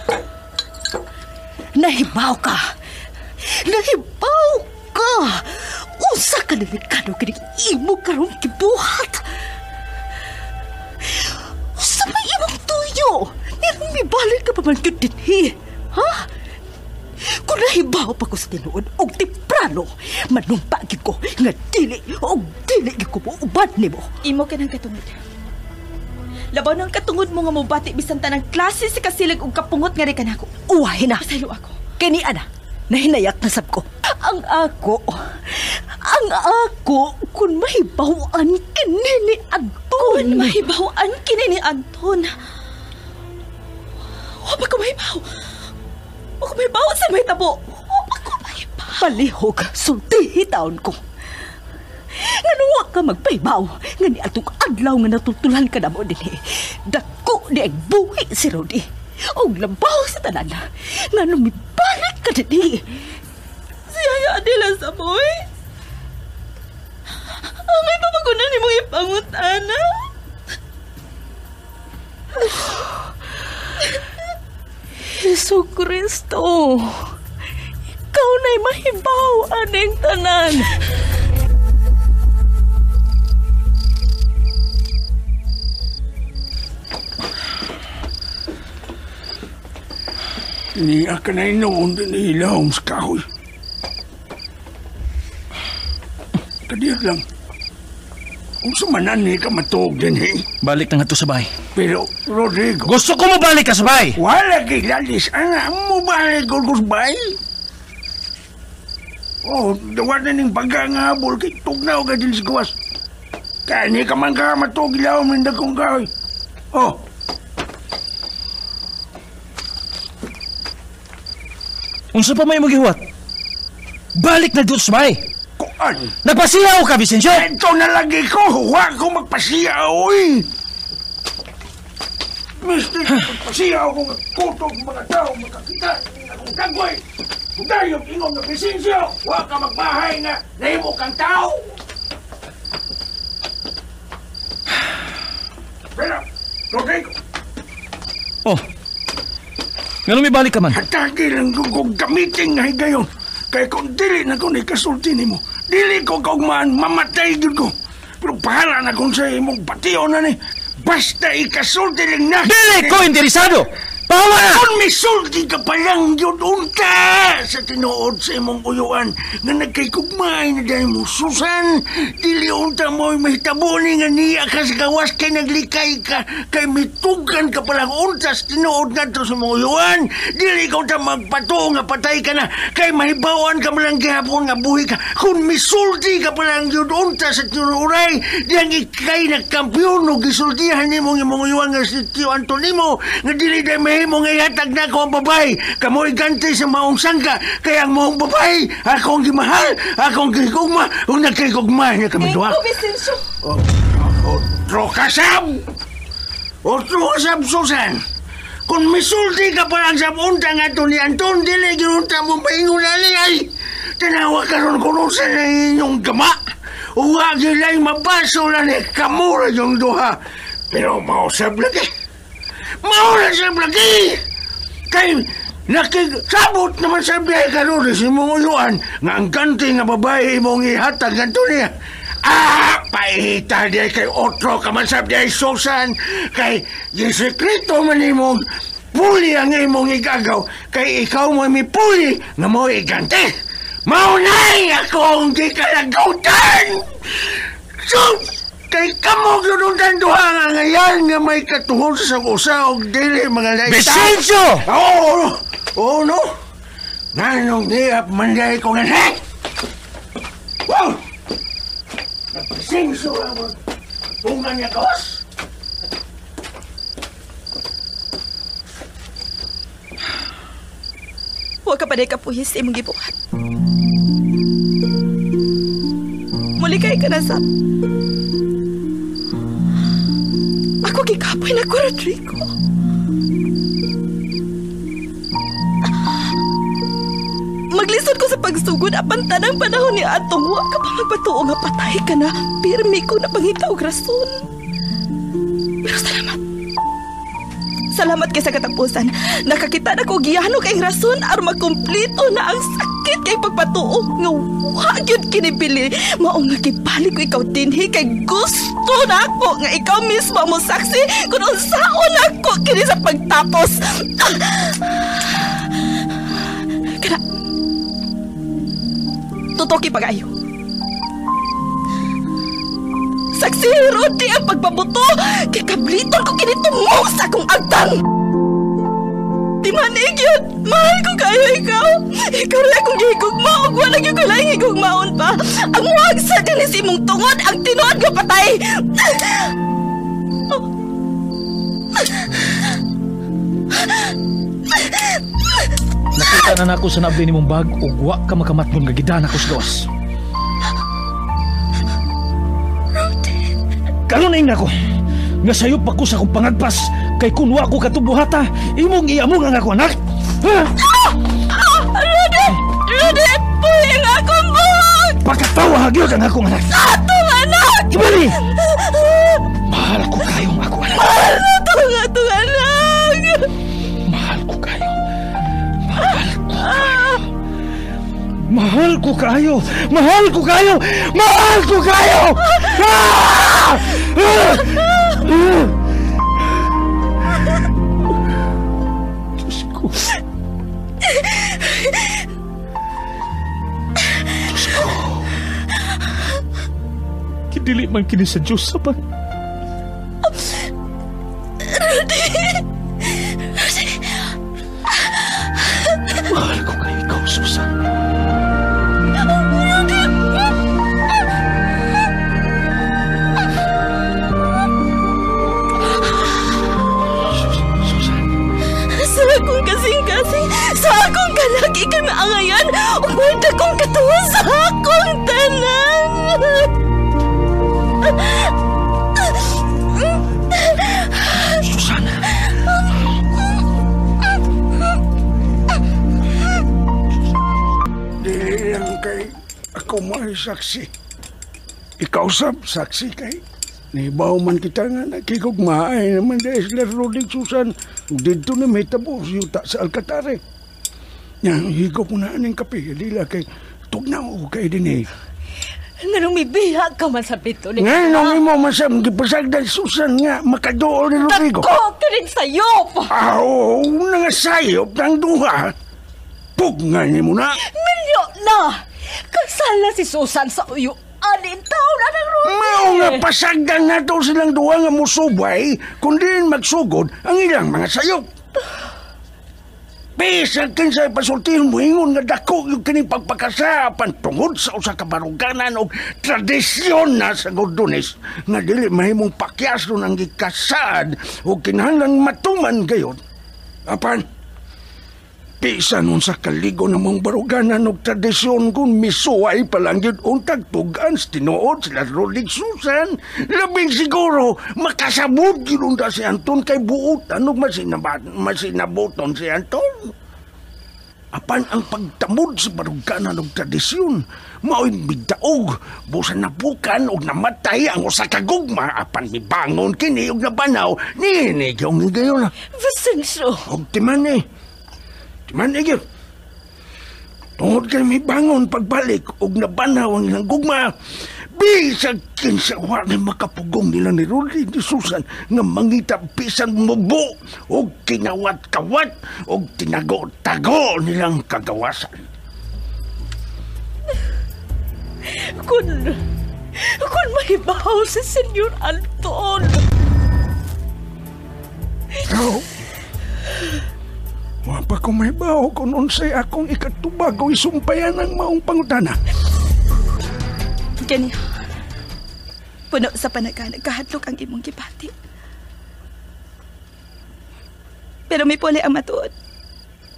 Nahibaw ka. Nahibaw ka. Usa ka delikado kini imo karong gibuhat. Usa may imong tuyo. Nirong mibalik ka pa man gyud dinhi. Ha? Kung nahibaw pa ko sa tinuod og temprano, manumpa gyud ko nga dili og dili gyud ko muuban nimo. Imo ka ng katungod. Labaw ng katungod mo nga mobati bisan tanang klase sa kasilag og kapungot nga ri kanako. Uwahin na. Pasaylo ako. Kini ana, nahinayak na sab ko. Ang ako kung mahibaw-an kini ni Anton. Kung mahibaw-an kini ni Anton. Wa pa ko mahibaw. Wa ko mahibaw sa mahitabo. Wa pa ko mahibaw. Palihog, sultihi taon ko. Ngano wa ka magpahibaw nga ni atong adlaw nga natultulan ka na mo dinhi. Dako ni ang buhi si Rodi. Og labaw sa tanan. Ngano mibalik ka dinhi. Si Yaya Adela sa boy. May papagunan ni mong ipangutana. Hesu Kristo, ikaw na'y mahibaw aning tanan. Niya ka na inoon din ilahom sa kahoy. Kadiyot lang. Unsa man ni ka matuog din, eh? Balik na nga to sa bahay. Pero, Rodrigo... Gusto ko mabalik ka sa bahay! Wala kay lalis, ana. Mubalik ko sa bahay. Oh, dawa na ning baga nga habol kay tugnaw ka din sa gawas. Kaya ni ka man ka matuog ilahom ng dagkong kahoy. Oh. Unsa pa may magihuwat? Balik na doon sa bahay! Kuan! Nagpasiyaw ka, Vicencio! Ito na lagi ko! Huwag ko magpasiyaw, oy! Mister, magpasiyaw ko kutog mga tao makakita akong tagway! Dayong ingon nga Vicencio! Huwag ka magbahay nga nahimo kang tao! Pero, Rodrigo! Oh! Ngano may balik ka man? Hatagi lang kung gamitin nga higayon. Kaya kung dili na ko ni kasulti nimo, dili ko kaugmaan, mamatay gyud ko. Pero bahala na kung sa imong bation na ni. Basta ikasulti lang na. Dili ko interesado! Pahawa na! Kung misulti ka pa lang yun unta sa tinuod sa imong uyuan nga nagkaykugmay na dahil mo Susan, dili unta mo'y mahitabo ni nga niya ka sa gawas kay naglikay ka kay mitugan ka pa lang unta sa tinuod nga to sa imong uyuan. Dili ka unta magpatuo nga patay ka na kay mahibawan ka malang gihapon nga buhi ka. Kung misulti ka pa lang yun unta sa tinuoray, diyang ikay nagkampiyon o gisultihan nimo ng imong uyuan nga si Tio Antonimo nga dili dahil mahimong ihatag na ako ang babae. Kamoy ganti sa maong sangka. Kaya ang maong babae, akong gimahal, akong gigugma, kung nagkigugma niya kami duha. Ikaw, Vicencio. Otro kasab! Otro kasab, Susan! Kung misulti ka pa lang sa unta nga to ni Anton, dili ginunta mo paingon ali ay. Tanawa karon kung unsa na inyong gama. Uwa gilay mabaso lang ni kamura yung duha. Pero mausap lagi. Mauna siya lagi! Kay nakisabot naman sa biyahe karon si mong uyuan nga ang ganti nga babae imong ihatag ngadto niya. Ah, paihita diay kay otro ka man sa biyahe Susan kay gisekreto man imong puli ang imong igagaw kay ikaw mo mipuli nga mo iganti. Maunay akong gikalagutan! So, kay kamo gyud ang duha nga ngayan nga may katuhon sa usa og dili mga laita. Vicencio! Oo, oo no. Nganong diap man dai ko nga. Wow! Vicencio ang tungan niya kawas. Wa ka pa day kapuhis sa imong gibuhat. Mulikay ka na sa... Ako gikapoy na ko, Rodrigo. Maglisod ko sa pagsugod apan tanang panahon ni atong wa ka pa magpatuo nga patay ka na. Pirmi ko na pangita og rason. Pero salamat. Salamat kay sa katapusan. Nakakita na ko giyano kay rason aron makumpleto na ang sakit kay pagpatuo nga wa gyud kinibili. Mao nga gibalik ko ikaw dinhi kay gusto na ako nga ikaw mismo ang mosaksi kung unsaon ako kini sa pagtapos. Kana tutoki pag-ayo. Saksi, Rodi, ang pagbabuto! Kay kabliton ko kinitumong sa akong agtang! Di manig yun! Mahal ko kayo ikaw! Ikaw rin akong gihigugma ug wala gyud ko laing higugmaon pa! Ang wag sa dinis imong tungod ang tinuod nga patay! Nakita na nako sa nabli nimong bag ug wa ka makamatngon nga gidana ko sa gawas. Karon na ko nga sayop pa ko sa akong pangagpas kay kun wa ko katubuhata imong iamong ang ako anak. Ha? Rudy! Rudy! Puhi ang akong buhok! Pakatawa gyud ang akong anak. Atong anak! Ibali! Mahal ko kayo ang akong anak. Mahal na itong atong anak! Mahal ko kayo. Mahal ko kayo. Mahal ko kayo! Mahal ko kayo! Mahal ko kayo! Ah! Ah! Ah! Diyos ko. Diyos ko. Kidili man kini sa Diyos sa pag... Rudy! Rudy! Mahal ko kayo ikaw, Susan. Sa akong kasing-kasing, sa akong kalagi kay maangayan, ug kong katuwa sa akong tanan. Susana. Dili lang kay ako may saksi. Ikaw sab saksi kay nibaw man kita nga nakigugmaay naman dahil sila Rodrigo Susan. Dito na may tabo yuta sa Alcatare. Yang higop mo na aning kape. Dila kay tugnaw kay din eh. Nganong may biha ka man sa pito ni Nganong imo man sa gipasagdan Susan nga makaduol ni Rodrigo. Dako kining sayop. Aw, nga sayop ng duha. Pugngay ni mo na. Milyo na. Kasal na si Susan sa uyo. Alin taon na ng Rudy. Mao nga pasagdan na to silang duha nga musubay kundi magsugod ang ilang mga sayop. Bisag kinsay pasultihan mo ingon nga dako yung kining pagpakasapan tungod sa usa ka baruganan og tradisyon na sa Gordones nga dili mahimong pakyason ang gikasaad o kinahanglan matuman gayon. Apan, bisan unsa kaligo ng mong baruganan og tradisyon kung misuway pa lang yun untag tugan sa tinuod sila Rolig Susan, labing siguro makasabot yun unta si Anton kay buotan og masinabuton si Anton. Apan ang pagtamod sa baruganan og tradisyon, mao'y midaog, busa napukan og namatay ang usa ka gugma apan mibangon kini og nabanaw niini gyud gayon. Vicencio. Og timan eh. Timan eh gyud. Tungod kay mibangon pagbalik og nabanaw ang ilang gugma, bisag kinsa wa na makapugong nila ni Rudy ni Susan nga mangita bisan mubo og kinawat-kawat og tinago-tago nilang kagawasan. Kung mahibaw si Senyor Anton. Oh. Wa pa ko mahibaw kung unsay akong ikatubag o isumpayan ang maong pangutana. Gani, puno sa panaga, nagkahadlok ang imong gibati. Pero may puli ang matuod.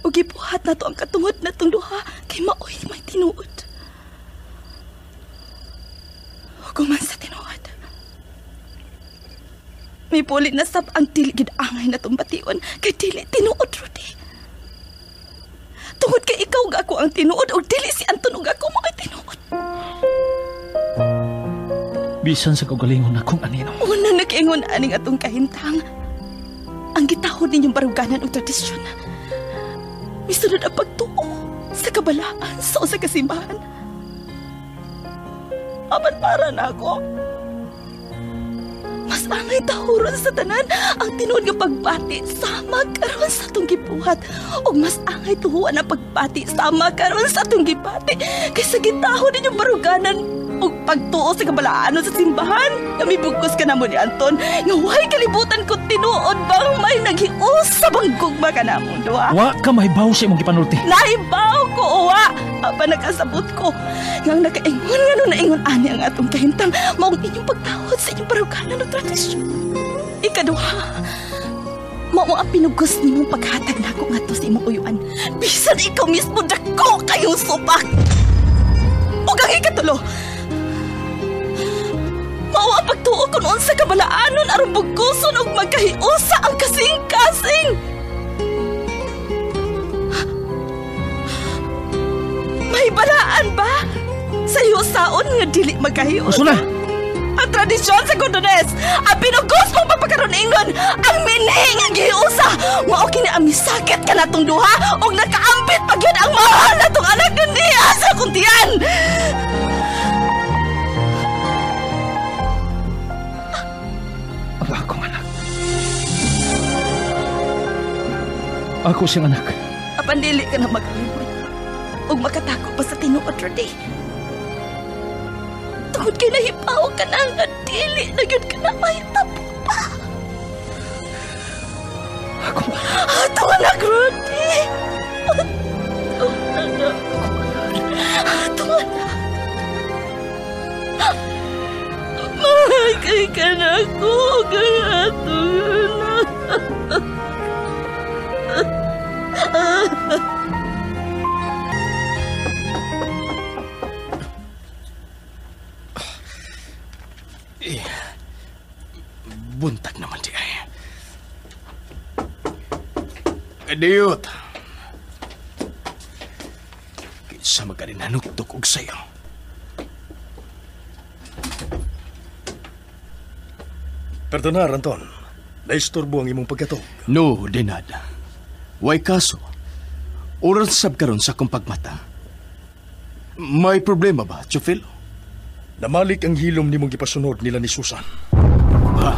Ug gibuhat nato ang katungod natong duha kay maoy may tinuod. Ug human sa tinuod, may puli na sab ang dili gid angay natong bation kay dili tinuod, Rudy. Tungod kay ikaw ug ako ang tinuod ug dili si Anton ug ako maoy tinuod. Bisan sa kaugalingon akong anino. Una nag-ingon aning atong kahintang. Ang gitahod ninyong baruganan og tradisyon. Misunod ang pagtuo sa kabalaan sa usa ka simbahan. Apan para na ako. Mas angay tahuron sa tanan ang tinuod nga pagbati sama karon sa atong gibuhat. Ug mas angay tuhuan ang pagbati sama karon sa atong gibati kaysa gitahod ninyong baruganan ug pagtuo sa kabalaan sa simbahan. Kami bugkos ka namo ni Anton nga way kalibutan ko tinuod bang may naghiusab ang gugma ka namo duha. Wa ka mahibaw sa imong gipanulti. Nahibaw ko uwa. Apan nakasabot ko ngang nakaingon nga no naingon ani ang atong kahintang maong inyong pagtahod sa inyong baruganan o tradisyon. Ikaduha, mao ang pinugos nimong paghatag nako ngadto sa imong uyuan. Bisan ikaw mismo dako kayong supak. Ug ang ikatulo, mao ang pagtuo ko noon sa kabalaanon aron bugkoson og magkahiusa ang kasing-kasing. May balaan ba sa hiusaon nga dili magkahiusa? Ursula! Ang tradisyon sa Gordones, ang pinugos mong pagpakaroon ingon, ang minhi nga gihiusa. Mao kini ang misakit ka natong duha og nakaambit pa gyud ang mahal natong anak nga niya sa akong tiyan. Ang akong anak. Ako siyang anak. Apan dili ka na magkalimot ug makatako pa sa tinuod, Rudy. Tungod kay nahibaw ka na nga dili na gyud ka na mahitabo pa. Ako. Atong anak, Rudy. Atong anak. Atong anak. Mahal kay ka na ko kay atong anak. Buntag naman di ay. Kadiyot. Kinsa magkaninanuktok og sayo. Perdonar, Anton. Naistorbo ang imong pagkatog. No, dinada. Way kaso. Oras sab karon sa akong pagmata. May problema ba, Chofilo? Namalik ang hilom nimong gipasunod nila ni Susan. Ha?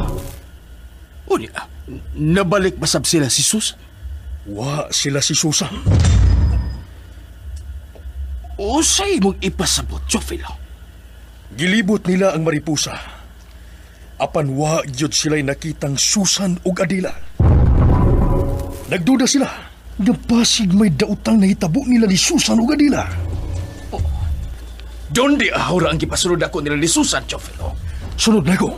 Unya, nabalik ba sab sila si Susan? Wa sila si Susan. Usay mong ipasabot, Chofilo? Gilibot nila ang Maripusa. Apan wa gyud sila'y nakitang Susan ug Adela. Nagduda sila nga basig may daotang nahitabo nila ni Susan ug Adela. Oh. Doon di ahora ang gipasunod ako nila ni Susan, Chofilo. Sunod na ko.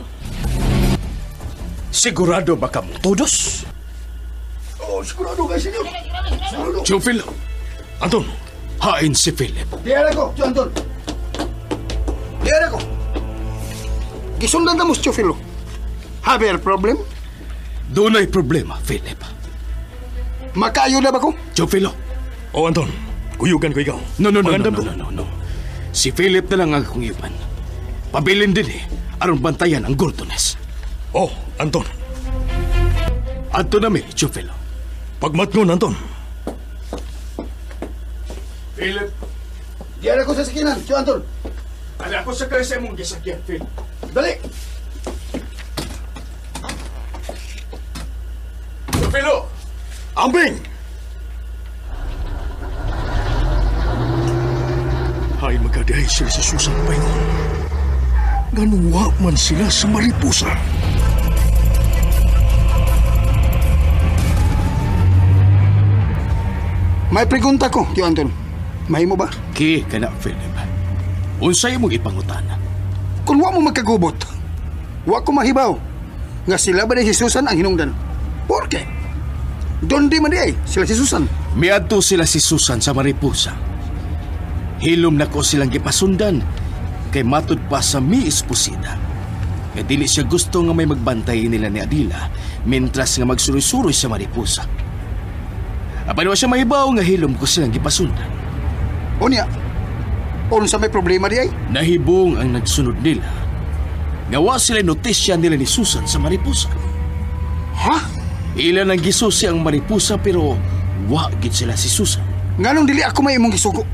Sigurado ba ka mong todos? Oh, sigurado ka, senyor. Sigurado. Chofilo. Anton. Hain si Philip. Diyan ako, Tio Anton. Diyan ako. Gisundan na mo si Chofilo. Have a problem? Doon ay problema, Philip. Makaayo na ba ko? Chofilo. Oh, Anton. Kuyugan ko ikaw. No, no, no, no, no, no, no, no. Si Philip na lang ang akong ipan. Pabilin din eh, aron bantayan ang Gordones. Oh, Anton. Adto na mi, Chofilo. Pagmatngon, Anton. Philip. Diyan ako sa sakinan, Tio Anton. Ala ako sa kaya sa imong gisakyan, Philip. Dali! Chofilo! Ambing! Hay magkadihay sila sa Susan Paingon. Ganuwa man sila sa Maripusa. May pregunta ko, Tio Anton. Mahimo ba? Ki ka na, Philip. Unsay imong ipangutana? Kung wa mo magkagubot, wa ko mahibaw nga sila ba ni si Susan ang hinungdan. Porke? Doon di man di ay sila si Susan. Miadto sila si Susan sa Mariposa. Hilom nako silang gipasundan kay matud pa sa mi esposita. Kay dili siya gusto nga may magbantay nila ni Adila mentras nga magsuroy-suroy sa Mariposa. Apan wa siya mahibaw nga hilom ko silang gipasundan. Unya, unsa may problema di ay? Nahibong ang nagsunod nila. Nga wa sila notisya nila ni Susan sa Mariposa. Ha? Ilan ang gisusi ang Mariposa pero wa gid sila si Susan. Nganong dili ako may imong gisugo?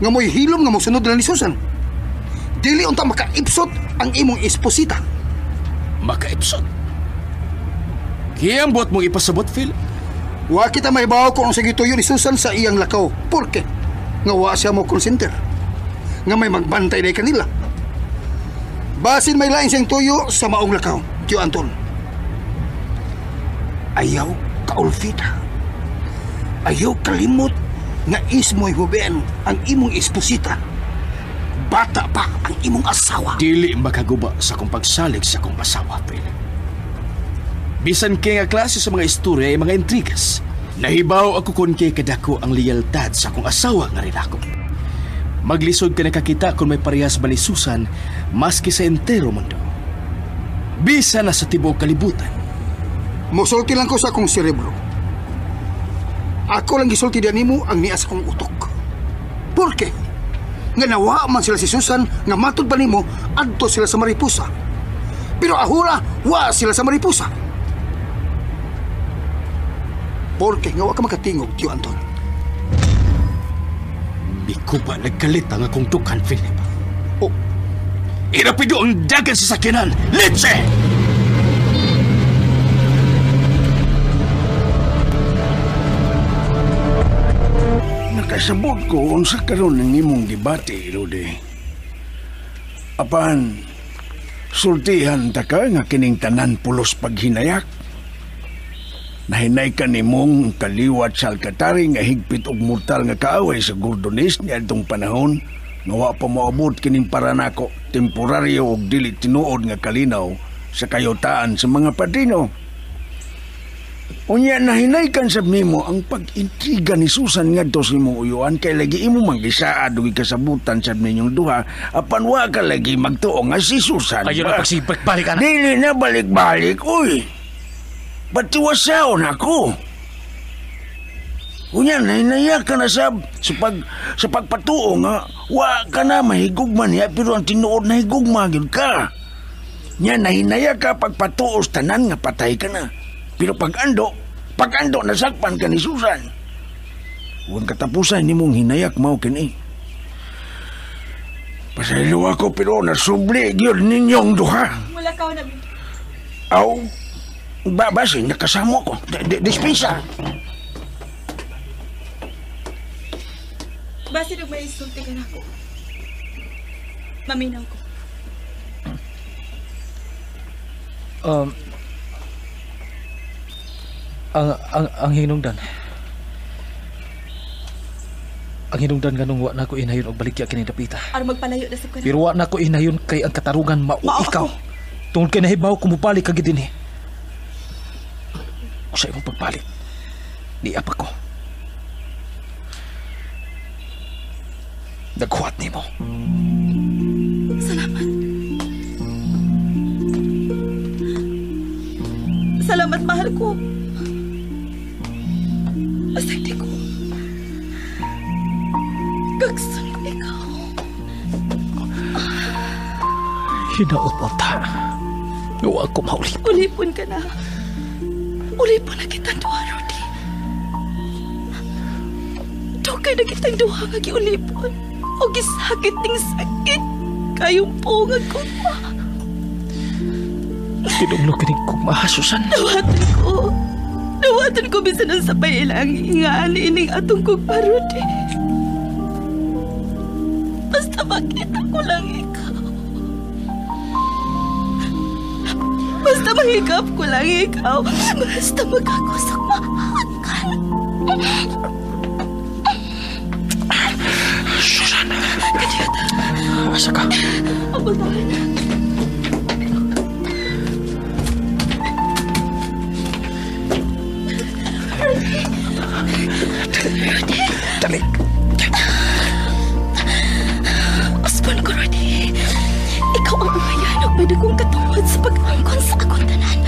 Nga mo'y hilom nga mosunod nila ni Susan. Dili unta makaipsot ang imong esposita. Makaipsot? Kaya ang buhat mong ipasabot, Phil? Wa kita mahibaw kung unsa gituyo ni Susan sa iyang lakaw. Porke nga wa siya mo call center. Nga may magbantay day kanila. Basin may lain siyang tuyo sa maong lakaw, Tio Anton. Ayaw kaulfita. Ayaw kalimot nga ismoy huben ang imong esposita. Bata pa ang imong asawa. Dili makaguba sa akong pagsalig sa akong asawa, Phil. Bisan kay nga klase sa mga istorya ay mga intrigas. Nahibaw ako kung kay kadako ang liyaltad sa akong asawa nga rin ako. Maglisod ka nakakita kung may parehas ba ni Susan maski sa entero mundo. Bisa na sa tibuok kalibutan. Musulti lang ko sa akong cerebro. Ako lang gisulti diyan nimo ang niya sa akong utok. Porke nga nawa man sila si Susan nga matud pa nimo adto sila sa Mariposa. Pero ahura wa sila sa Mariposa. Porke nga wa ka makatingog, Tio Anton. Mikuba nagkalit ang akong dukan, Philip. Oh, irapido ang dagan sa sakyanan. Litse! Nakasabot ko unsa karon ang imong debate, Rudy. Apan, sultihan ta ka nga kining tanan pulos paghinayak. Nahinay ka nimong kaliwat sa Alcatari nga higpit og mortal nga kaaway sa Gordones niadtong panahon nga wa pa moabot kining paranako temporaryo og dili tinuod nga kalinaw sa kayutaan sa mga padrino. Unya nahinay kan sab nimo ang pag-intriga ni Susan ngadto sa imong uyuan kay lagi imo manggisaad og ikasabutan sab ninyong duha apan wa ka lagi magtuo nga si Susan. Ayo na pagsibalik-balik ana. Dili na balik-balik uy. Patiwasaon ako. Unya nahinaya ka na sab sa pagpatuo nga wa ka na mahigugma niya pero ang tinuod na higugma gyud ka. Nya nahinaya ka pagpatuo sa tanan nga patay ka na. Pero pag ando nasakpan ka ni Susan. Huwag katapusan ni mong hinayak mao kini. Pasaylo ako pero nasubli gyud ninyong duha. Wala ka na. Aw, basin nakasamo ko. Dispensa. Basin og may isulti ka nako. Maminaw ko. Ang hinungdan. Ang hinungdan nganong wa nako inayon og baligya kini dapita. Aron magpalayo na sab ka. Pero wa nako inayon kay ang katarungan mao ikaw. Tungod kay nahibaw ko mobalik ka gid dinhi. Sa imong pagbalik, niya pa ko. Naghuwat nimo. Salamat. Salamat, mahal ko. Basta hindi ko gagsun ikaw. Hinaot mo ta. Huwag ko maulipon. Ulipon ka na. Ulipon na kitang duha, Rudy. Dugay na kitang duha nga giulipon. O gisakit ning sakit. Kayong pungag kugma. Tinugno kinig kugma, Susan. Nawatan ko. Nawatan ko bisan ang sapay ilang ingaan ining atong kugma, Rudy. Basta makita ko lang ikaw. Basta mahigap ko lang ikaw. Basta magkakusok mahakal. Susan! Asa ka? Ang batahan. akong katungod sa pag-angkon sa akong tanan.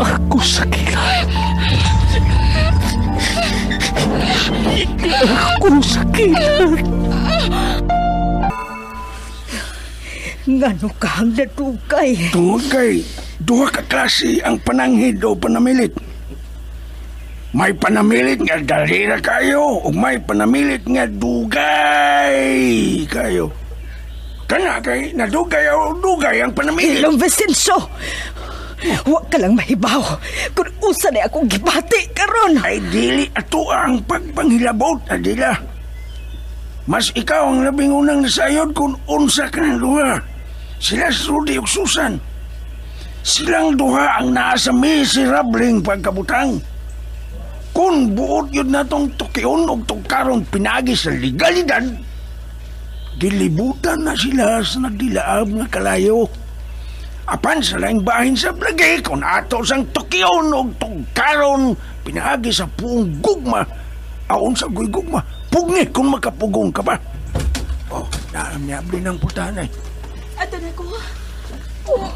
Ako sakilan. Ako sakilan. Ngano ka ang nadugay? Tungod kay duha ka klase ang pananghid o panamilit. May panamilit nga dalira kayo o may panamilit nga dugay kayo. Kana kay nadugay o dugay ang panamilit. Ilong Vicencio! Wa ka lang mahibaw kung usa na akong gibati karon. Ay dili ato ang pagpanghilabot, Adela. Mas ikaw ang labing unang nasayod kung unsa ka ng duha. Sila si Rudy ug Susan. Silang duha ang naa sa miserableng pagkabutang. Kung buot yun natong tukion og tugkaron pinagi sa legalidad, gilibutan na sila sa nagdilaab nga kalayo. Apan sa laing bahin sa blagi, kung ato sang tukion og tugkaron pinaagi sa puong gugma, aon sa guy gugma, pugngi kung makapugong ka pa. Oh, naamyabli ng putahan ay. Ato na ko. Oh.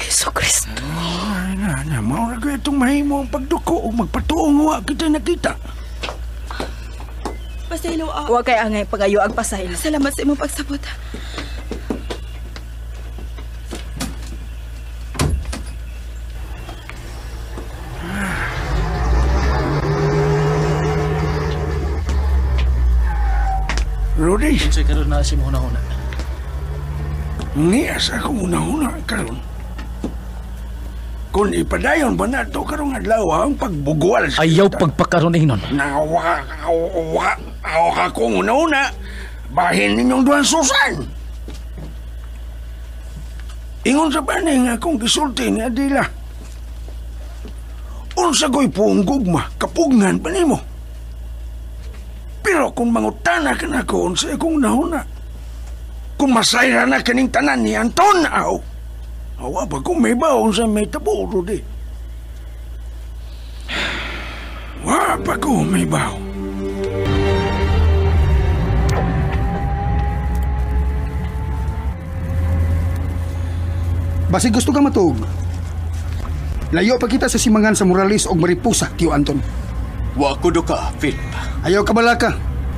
Heso Kristo. Ay, na, maura ko itong mahimo ang pagduko o magpatuong wa kita nakita. Pasaylo, ah. Wa kay angay pangayo ang pasaylo. Salamat sa imong pagsabot. Rudy. Unsay karon na si mo hunahuna? Niya sa akong hunahuna karon. Kung ipadayon ba na ito karong adlaw ang pagbugwal sa ayaw pagpakaroon ingnon. Nawa akong hunahuna. Bahin ninyong duhan Susan. Ingon sa baning akong gisulti ni Adela. Unsa ko'y puong gugma, kapugnan pa nimo. Pero kung mangutana ka na ko, unsa akong nahuna. Kung masayra na kaning tanan ni Anton, aw. Awa pa kung may baon sa may tabo, Rudy. Wa pa ko may baon. Basig gusto ka matug. Layo pa kita sa simangan sa Morales og Mariposa, Tio Anton. Wa ko do ka, Philip. Ayaw ka balaka.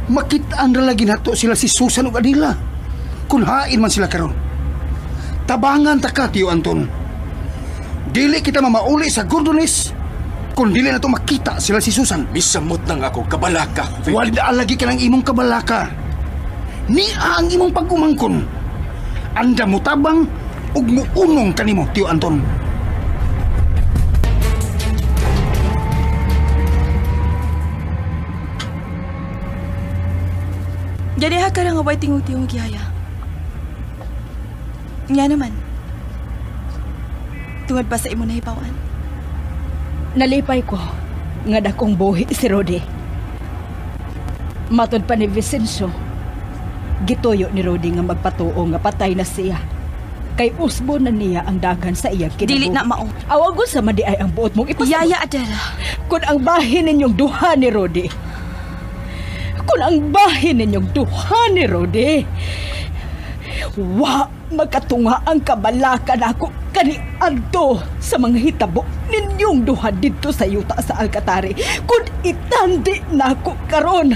Makitaan ra lagi nato sila si Susan ug Adela. Kun hain man sila karon. Tabangan ta ka, Tio Anton. Dili kita mamauli sa Gordones kung dili nato makita sila si Susan. Misamot nang ako kabalaka, Philip. Wala lagi ka ng imong kabalaka. Nia ang imong pag-umangkon. Anda mo tabang ug muunong kanimo, Tio Anton. Jadi ha karang away tingog-tingog yaya. Nga naman. Tungod pa sa imo nahibawan. Nalipay ko nga dakong buhi si Rudy. Matod pa ni Vicencio, gituyo ni Rudy nga magpatuo nga patay na siya. Kay usbo na niya ang dagan sa iyang kinabuhi. Dili na mao. Awagon sa madi ay ang buot mong ipasabot. Yaya Adela. Kung ang bahin ninyong duha ni Rudy. Kung ang bahin ninyong duha ni Rudy. Wa magkatunga ang kabalakan ako kaniadto sa mga hitabo ninyong duha didto sa yuta sa Alcatari. Kung itandi na ako karon.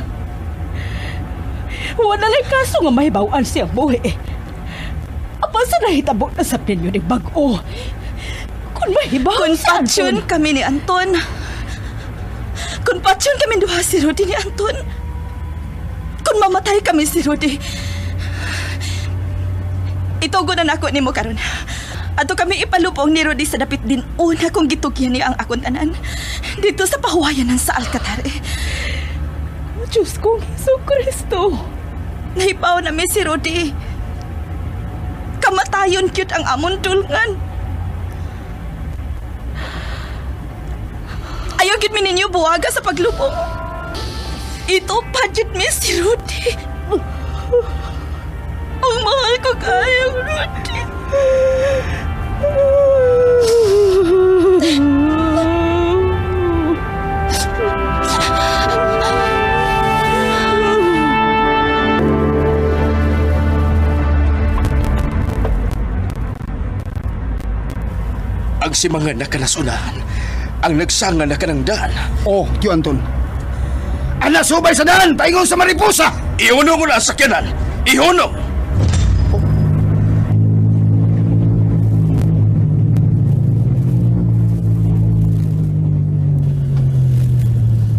Wala lang kaso nga mahibawan siyang buhi. Apan sa nahitabo na sa pinyo ni Bag-o. Kung mahibaw Kung si Anton. patsyon kami ni Anton. Kung patsyon kami duha si Rudy ni Anton. Kung mamatay kami si Rudy. Itugo na nako nimo karon. Ato kami ipalupong ni Rudy sa dapit din una kong gitugyan niya ang akong tanan. Dito sa pahuwayanan sa Alcatare. Diyos kong Heso Kristo. Nahibaw na mi si Rudy. Kamatayon cute ang amon tulngan. Ayaw gyud mi ninyo buwaga sa paglubong. Ito pa gyud mi si Rudy. Ang mahal ko kayo, Rudy. Ang simangan na kanasunahan, ang nagsanga na kanang daan. Oh, Tio Anton. Ana subay sa daan, paingon sa Mariposa! Ihunong ko na ang sakyanan! Ihunong! Oh.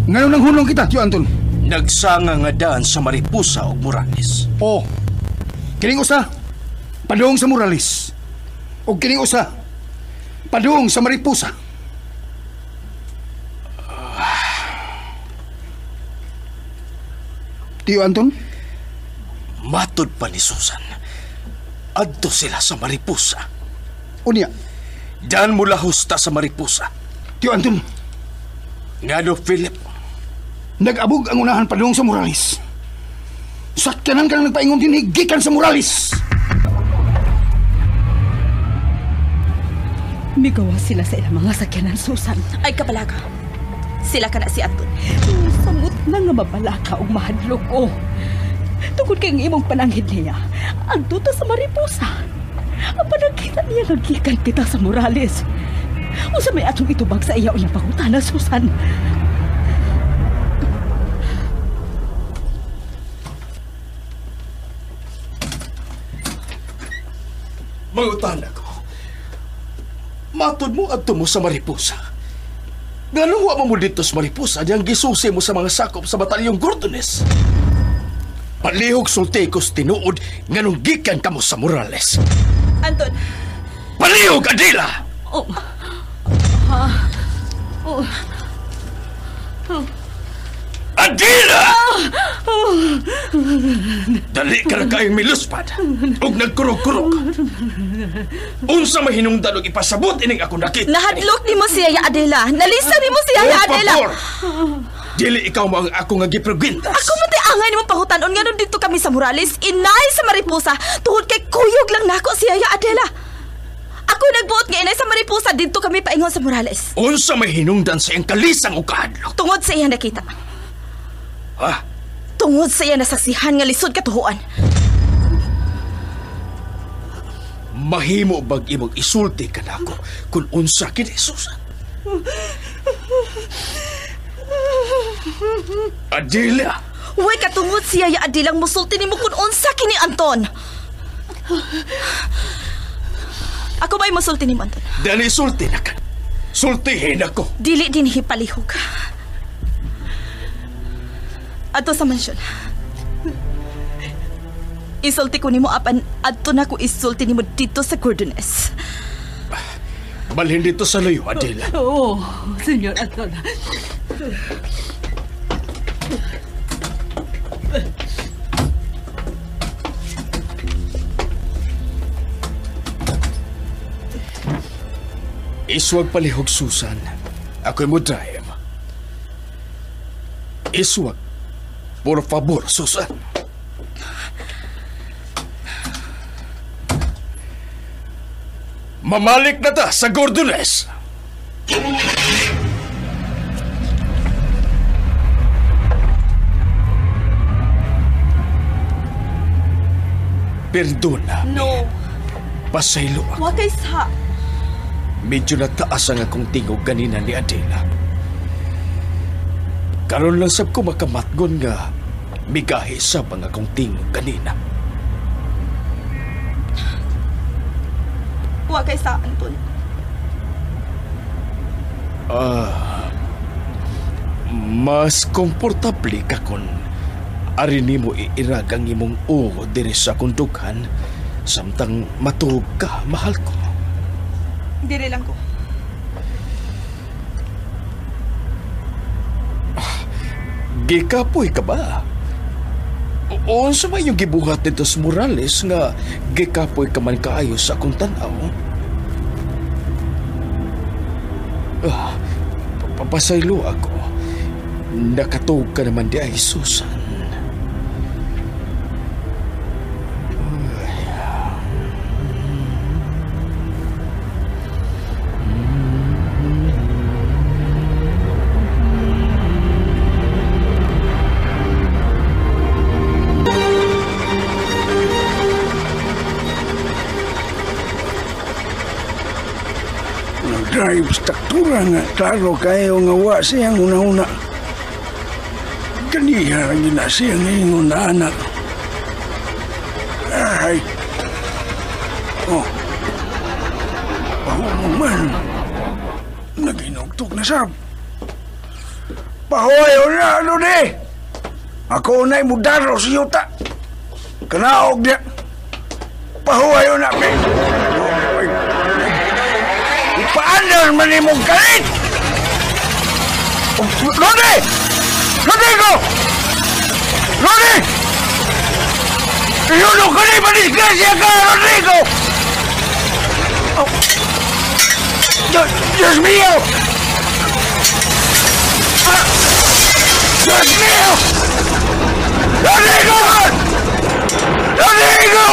Ngayon ang hunong kita, Tio Anton. Nagsanga nga daan sa Mariposa og Morales. Oh, kining usa, padung sa Morales. Og kining usa, padung sa Mariposa. Tio Anton? Matod pa ni Susan, adto sila sa Mariposa. Unya? Diyan mula husta sa Mariposa. Tio Anton? Ngano, Philip? Nag-abog ang unahan padung sa Morales. Sakyanan ka na nagpaingon din, gikan sa Morales. Migawa sila sa ilang mga sakyanan, Susan. Ay, kapalaka. Sila ka na si Anton. Samot na nga mabalaka og mahadlok ko. Tungod kay ang imong pananghid niya, adto ta sa Mariposa. Ang panagkita niya nagikan kita sa Morales. Unsa may atong itubag sa iya unyang pangutana, Susan? Mangutana ko. Matod mo adto mo sa Mariposa. Nganong wa mo dito sa Mariposa diyang gisusi mo sa mga sakop sa batalyong Gordones? Palihog sulti ko sa tinuod nganong gikan kamo sa Morales. Anton! Palihog, Adela! Oh. Oh. Oh. Adela! Dali ka na kayong miluspad ug nagkurog-kurog. Unsa may hinungdan og ipasabot ining ako nakita. Nahadlok nimo siya, ya Adela. Nalisa nimo siya, ya Adela. Por favor. Dili ikaw mo ang ako nga gipreguntas. Ako man tay angay nimo pangutan-on nganong didto kami sa Morales, inay sa Mariposa, tuhod kay kuyog lang nako siya, ya Adela. Ako nagbuot nga inay sa Mariposa, didto kami paingon sa Morales. Unsa may hinungdan sa iyang kalisang o kahadlok? Tungod sa iyang nakita. Ha? Tungod sa iya nasaksihan nga lisod katuhuan. Mahimo bag imong isulti kanako kung unsa kini, Susan? Adela! Way katungod siya ya Adela ang musulti nimo kung unsa kini, Anton. Ako ba'y musulti nimo, Anton? Dali sulti na ka. Sultihin ako. Dili din hipalihog. Adto sa mansyon. Isulti ko nimo apan adto na ko isulti nimo dito sa Gordones. Balhin dito sa layo, Adela. Oo, Senyor Anton. Iswag palihog, Susan. Ako'y mo drive. Iswag. Por favor, Susan. Mamalik na ta sa Gordones. Perdona. No. Pasaylo ako. Wa kay sa. Medyo nataas ang akong tingog ganina ni Adela. Karon lang sab ko makamatgon nga migahi sab ang akong tingog kanina. Wa kay sa, Anton. Mas komportable ka kon ari nimo iirag ang imong uwo diri sa akong dughan samtang matuog ka, mahal ko. Diri lang ko. Gikapoy ka ba? Unsa man yung gibuhat nito sa Morales nga gikapoy ka man kaayo sa akong tan-aw? Pasaylo ako. Nakatuog ka naman di ay, Susan. drive sa traktura nga klaro kayo nga wa siyang una-una. Kaniya ang gina siya ngayon na anak. Ay. Oh. Pahumo man. Naginugtog na sab. Pahuayo na, ano di? Ako na'y mudaro sa yuta. Kanaog niya. Pahuayo na, kay. Ipaandar man imong kalit! Lodi! Rodrigo! Lodi! Iyuno ka ni madisgrasya ka, Rodrigo! Oh. Dios mío! Ah! Dios mío! Rodrigo! Rodrigo!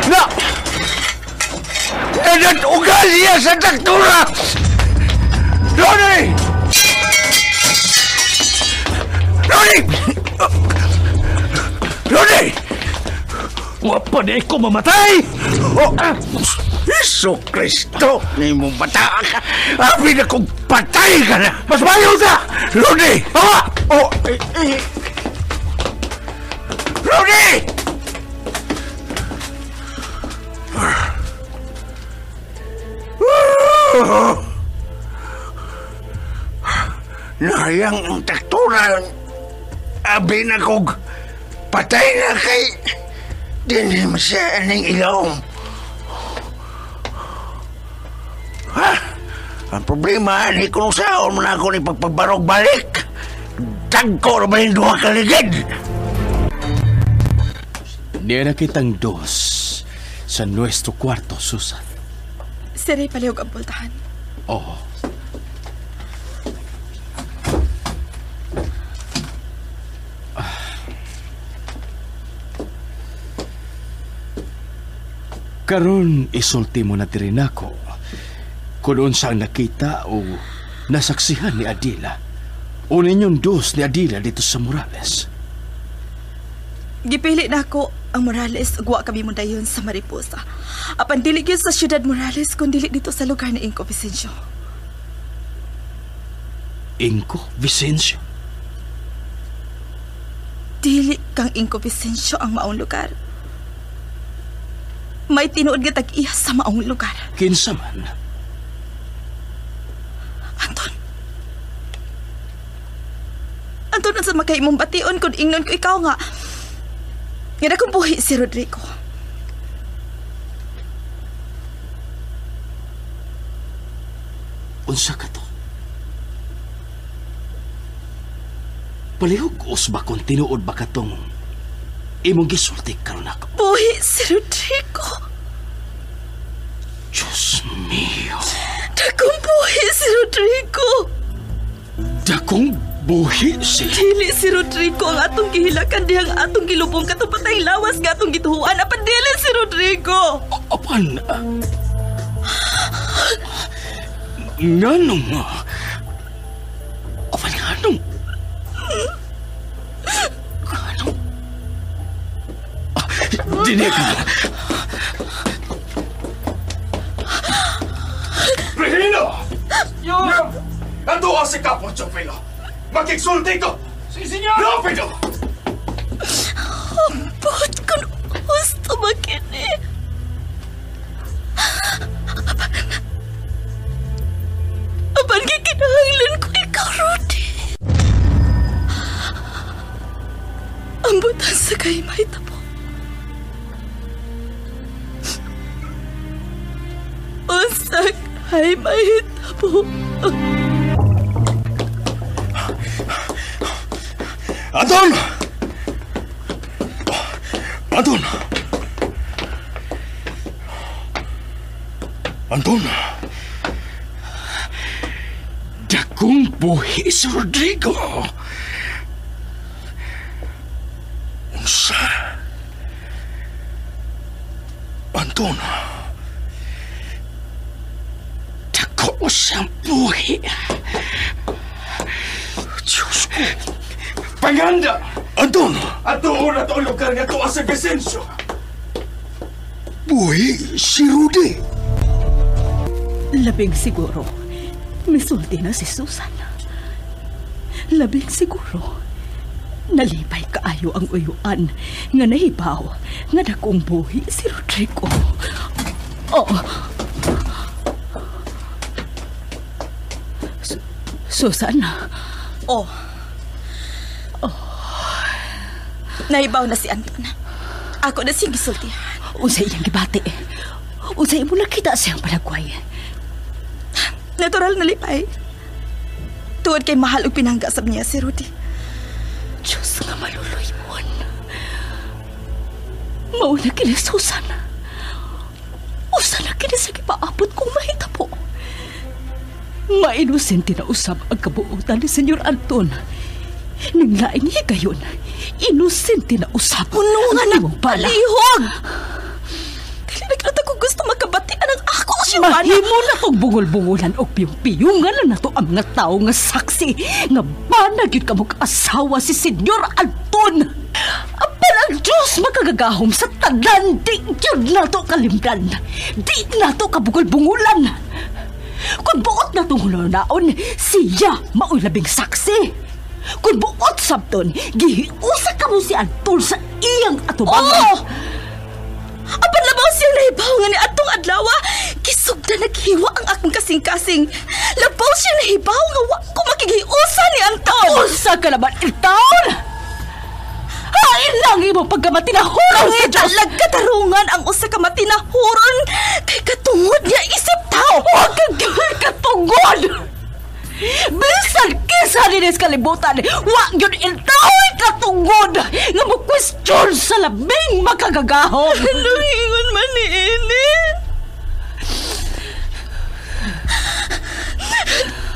Na! Ugal siya sa traktura! Lodi! Lodi! Lodi! Wa pa di ko mamatay! Oh, Hesu Kristo! Ni mong bata ka! Abi na kong patay ka na! Mas mayo ta! Lodi! Ah! Oh! Lodi! Nahayang ang traktura. Abi na kog patay na kay dinhi man siya aning ilawom. Ha? Ang problema ni kung saan man ako ni pagpagbarog balik. Tagko na ba yung duha kaligid? Niya na kitang dos sa nuestro kwarto, Susan. Siray palihog ang pultahan. Oo. Karon isulti mo na diri nako kung unsa ang nakita o nasaksihan ni Adila o ninyong dos ni Adila dito sa Morales. Gipili nako ang Morales ug wa kami mo dayon sa Mariposa. Apan dili gyud sa Ciudad Morales kun dili dito sa lugar ni Ingko Vicencio. Ingko Vicencio? Dili kang Ingko Vicencio ang maong lugar. May tinuod nga tag-iya sa maong lugar. Kinsa man? Anton. Anton, unsa makay imong bation kun ingnon ko ikaw nga nga nakong buhi si Rodrigo. Unsa ka to? Palihog us ba kung tinuod ba katong imong gisulti karon ako? Buhi si Rodrigo. Diyos mio. Dakong buhi si Rodrigo. Dakong buhi si... Dili si Rodrigo ang atong gihilakan dihang atong gilubong katong patay lawas nga atong gituhuan. Apan dili si Rodrigo. Apan... Nganong... Apan nganong... Nganong... Dili ka. Regino! Senyor! Nandoon si Capo Chofilo! Makiksulti ko! Si Senyor! Rapido! Ambot kung gusto makini. Apan gikinahanglan ko ikaw, Rudy. Ambot ang sakay mahitabo. Unsa kay mahitabo. Anton! Anton! Anton! Dakong buhi si Rodrigo! Unsa? Anton! Dako siyang buhi! Diyos ko! Panganda! Anton! Atuon na itong lugar nga tuwa sa Vicencio! Buhi si Rudy! Labing siguro, Misulti na si Susan. Labing siguro, nalipay kaayo ang uyuan nga nahibaw nga dakong buhi si Rodrigo. Oh. Susan. Oh. Oh. Nahibaw na si Anton. Ako na siyang gisultihan. Unsay iyang gibati? Unsay imo nakita siyang palagway? Natural na lipay. Tuod kay mahal og pinanggasab niya si Rudy. Diyos nga maluluymon. Mauna kini Susan. Usa na kini sa gipaabot kong mahitabo. Mainosente na usab ang kabuotan ni Senyor Anton. Ning laing higayon, inosente na usab. Puno nga na palihog! Dili na kita ko gusto makabatian ang ako siya. Mahimo na kong bungol-bungulan o piyong-piyungan na nato ang mga tao nga saksi nga banag yun kamog asawa si Senyor Anton. Apan ang Diyos makagagahom sa tanan, di yun nato kalimdan. Di nato kabungol-bungulan. Kung buot na itong hunaon, siya mao'y labing saksi. Kung buot sabton, gihiusa ka mo si Anton sa iyang atubangan. Oh! Apan labaw siyang nahibaw nga ni atong adlawa, kisugda naghiwa ang akong kasing-kasing. Labaw siyang nahibaw nga wa ko makighiusa ni Anton. Usa ka naman itaon! Hain lang imong pagkamatinahuron sa Diyos! Talag katarungan ang usa ka matinahuron kay katungod niya isip tao. Huwag kang katungod! Bisan kisa ninis kalibutan, wa yun intaoy katungod nga mo question sa labing makagagahom. Nangingon man ni ini.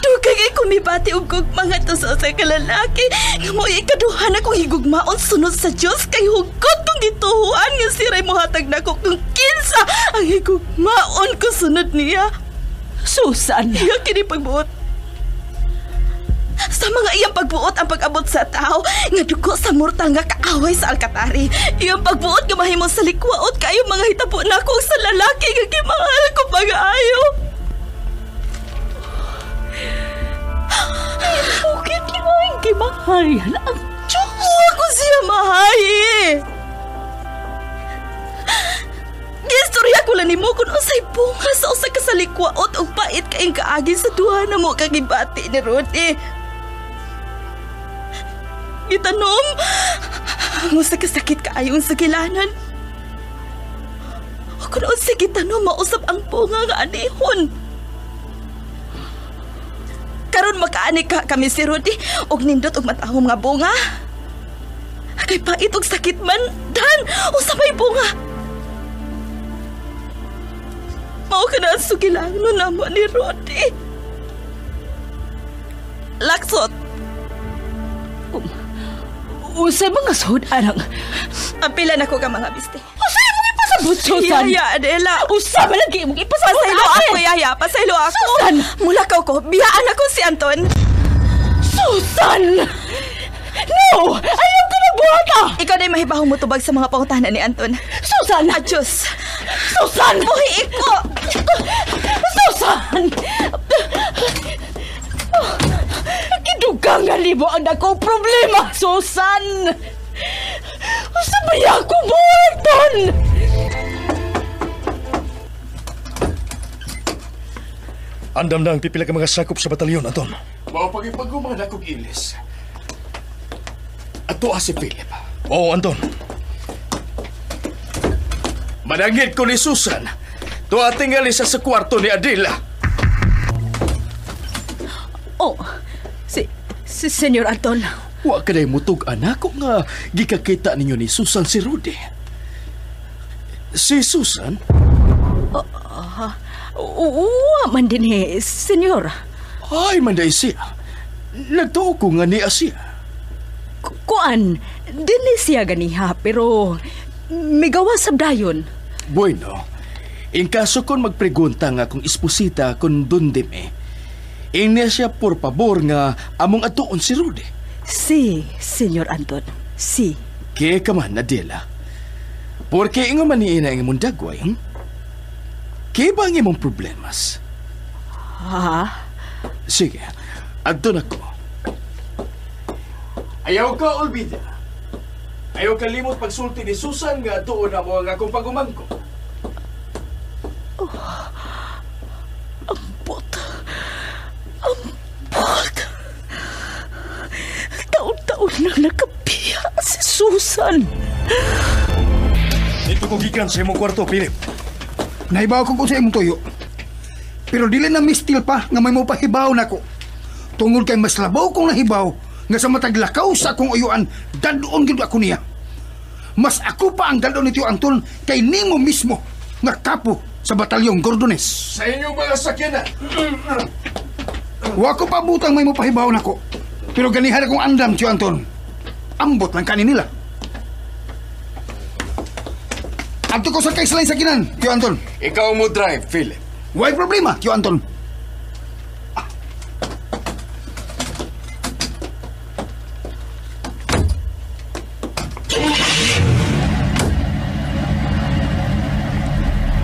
Dugay kay kumibati og gugma nga sa usa ka lalaki nga mo'y ikaduha na kong higugmaon sunod sa Dios kay hugot kong gituhuan nga siray mohatag nako kung kinsa ang higugmaon ko sunod niya. Susan, iya kini pagbuot. Sa mga iyang pagbuot ang pag-abot sa tao nga dugo sa murta nga kaaway sa alkatari. Iyang pagbuot nga mahimo sa likwaot kayo mga hitabo nako sa lalaki nga gimahal ko pag-ayo. Bukit niyo ang gimahayan ang Diyos. Huwag ko siya mahayi. Gistorya ko lang nimo kung unsay bunga sa usa ka salikwaot og pait kaing kaagi sa duha na mo kagibati ni Rudy. Gitanom, ang usa ka sakit kaayo sa kilanan. O kung unsay gitanom, mausap ang bunga nga anihon. Karon makaani ka kami si Rudy og nindot og matahom nga bunga. Kay pait og sakit man dan usa may bunga. Mao ka na ang sugilangno namo ni Rudy. Laksot. Usay mga sud arang. Ang pila na ko ka mga biste. Usay mong ipasabot, Susan. Yaya, Adela. Usa man lagi mong ipasabot. Pasaylo ako, Yaya. Pasaylo ako. Susan! Mulakaw ko. Biyaan ako si Anton. Susan! No! Ayaw ka na buhata! Ikaw na'y mahibahong mutubag sa mga pangutana ni Anton. Susan! Adios! Susan! Buhi ko! Susan! Gidugangan nimo ang dakong problema, Susan! Usa ba ako buhaton? Andam na ang pipila ka mga sakop sa batalyon, Anton. Mao pagipagumana kog ilis. Ato si Philip. Oo, Anton. Manangit ko ni Susan. Tuwa tingali siya sa kwarto ni Adela. Oh, si Senyor Anton. Wa ka day mutug anak ko nga gikakita ninyo ni Susan si Rudy. Si Susan? Wa man din eh, Senyor. Ay, man day siya. Nagtuo ko nga niya siya. Kuan, din siya ganiha, pero migawa sab dayon. Bueno, in kaso kon magpregunta nga kung esposita kon dundim eh, ingnya siya por pabor nga among atuon si Rudy. Si, Senyor Anton, si. Kaya ka man, Adela. Porque ingo man niina ang imong dagway, Kaya ba ang imong problemas? Ha? Sige, adto na ko. Ayaw ka, Olvida. Ayaw ka limot pagsulti ni Susan nga doon na mo ang akong pagumangko. Oh, ampot. Ampot. Taon-taon nang nakapiya si Susan. Dito ko gikan sa imong kwarto, Philip. Nahibaw ko kung sa imong tuyo. Pero dili na mistil pa nga may mopahibaw nako. Tungod kay mas labaw kong nahibaw nga sa matag lakaw sa akong uyuan, dadon gid ako niya. Mas ako pa ang dadon ni Tio Anton kay nimo mismo nga kapo sa batalyong Gordones. Sa inyong mga sakyanan. Wa ko pa butang may mopahibaw nako. Pero ganihan akong andam, Tio Anton. Ambot lang kani nila. Adto ko sa kay sakinan, Tio Anton. Ikaw mo drive, Philip. Way problema, Tio Anton.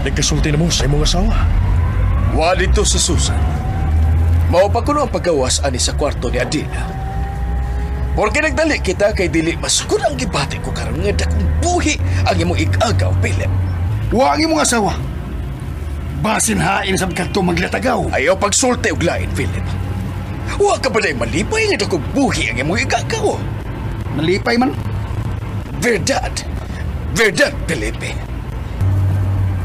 Nagkasulti na mo sa imong asawa. Wa dito si Susan. Mao pa kuno ang paggawas ani sa kwarto ni Adela. Porque nagdali kita kay dili masukod ang gibati ko karon nga dakong buhi ang imong igagaw, Philip. Wa ang imong asawa. Basin hain sa kadto maglatagaw. Ayaw pagsulti og lain, Philip. Wa ka ba day malipay nga dakong buhi ang imong igagaw? Malipay man? Verdad. Verdad, Felipe.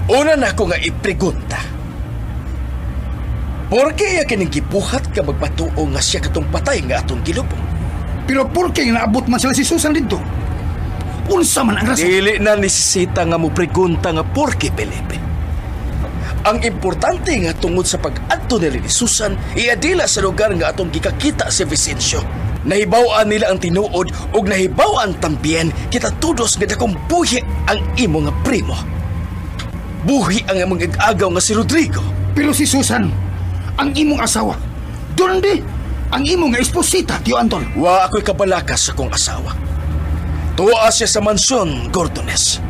Una na ako nga ipregunta. Porke iya kining gibuhat ka magpatuo nga siya katong patay nga atong gilubong? Pero porke naabot man sila si Susan dito? Unsa man ang rason? Dili na nisisita nga mo pregunta nga porke, Felipe. Ang importante nga tungod sa pag-adto nila ni Susan, iadila sa lugar nga atong gikakita si Vicencio. Nahibaw-an nila ang tinuod ug nahibaw-an tambien kita tudos nga dakong buhi ang imo nga primo. Buhi ang imong igagaw nga si Rodrigo. Pero si Susan, ang imong asawa, donde ang imong nga esposita, Tio Anton? Wa ako'y kabalaka sa kong asawa. Tuwa siya sa mansyon, Gordones.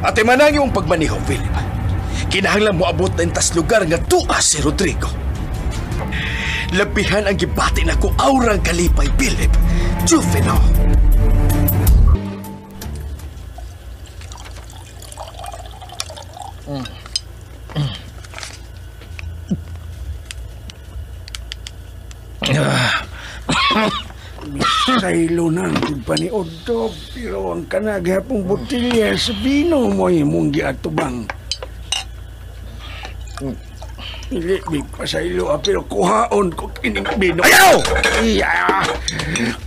At imanang yung pagmaniho, Philip. Kinahanglan mo abot na intas lugar nga tuwa si Rodrigo. Labihan ang gibati na ko aurang kalipay, Philip. Jufino. Saylo na ang paniodto, pero ang kanaghapong botilya sa bino mo imong giatubang. Dili, di pa saylo, pero kuhaon ko kining bino. Ayaw! Iya!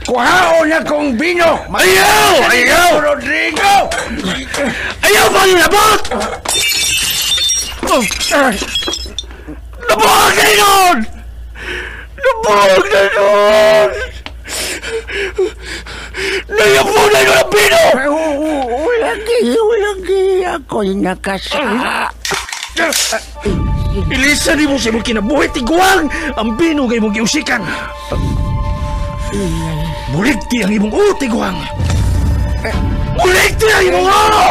Kuhaon akong bino! Ayaw! Ayaw! Rodrigo! Ayaw ba yung nabot? Nabuhag na yun! Nabuhag na yun! Nayapo na yun ang bino! Ulagi, ulagi. Ako'y nakasa. Ilisa ni mo sa imong kinabuhi, tiguang! Ang bino nga imong giusikan! Muligti ang imong ulo, tiguang! Muligti ang imong ulo!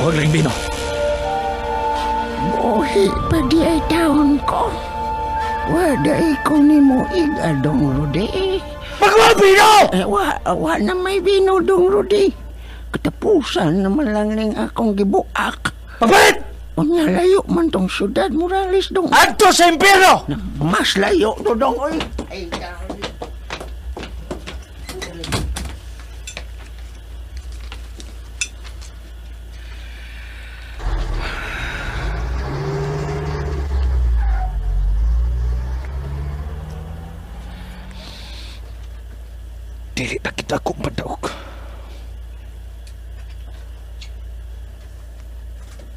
Huwag lang bino. Buhi pa di ay taon ko. Wada ko ni mo igadong Rudy. Pagwa bino! Eh, wa na may bino dong Rudy. Katapusan naman lang ning akong gibuak. Papalit! Unya layo man tong Syudad Morales dong. Adto sa impyerno! Mas layo to dong oy. Ay, dili na kita ko madaog.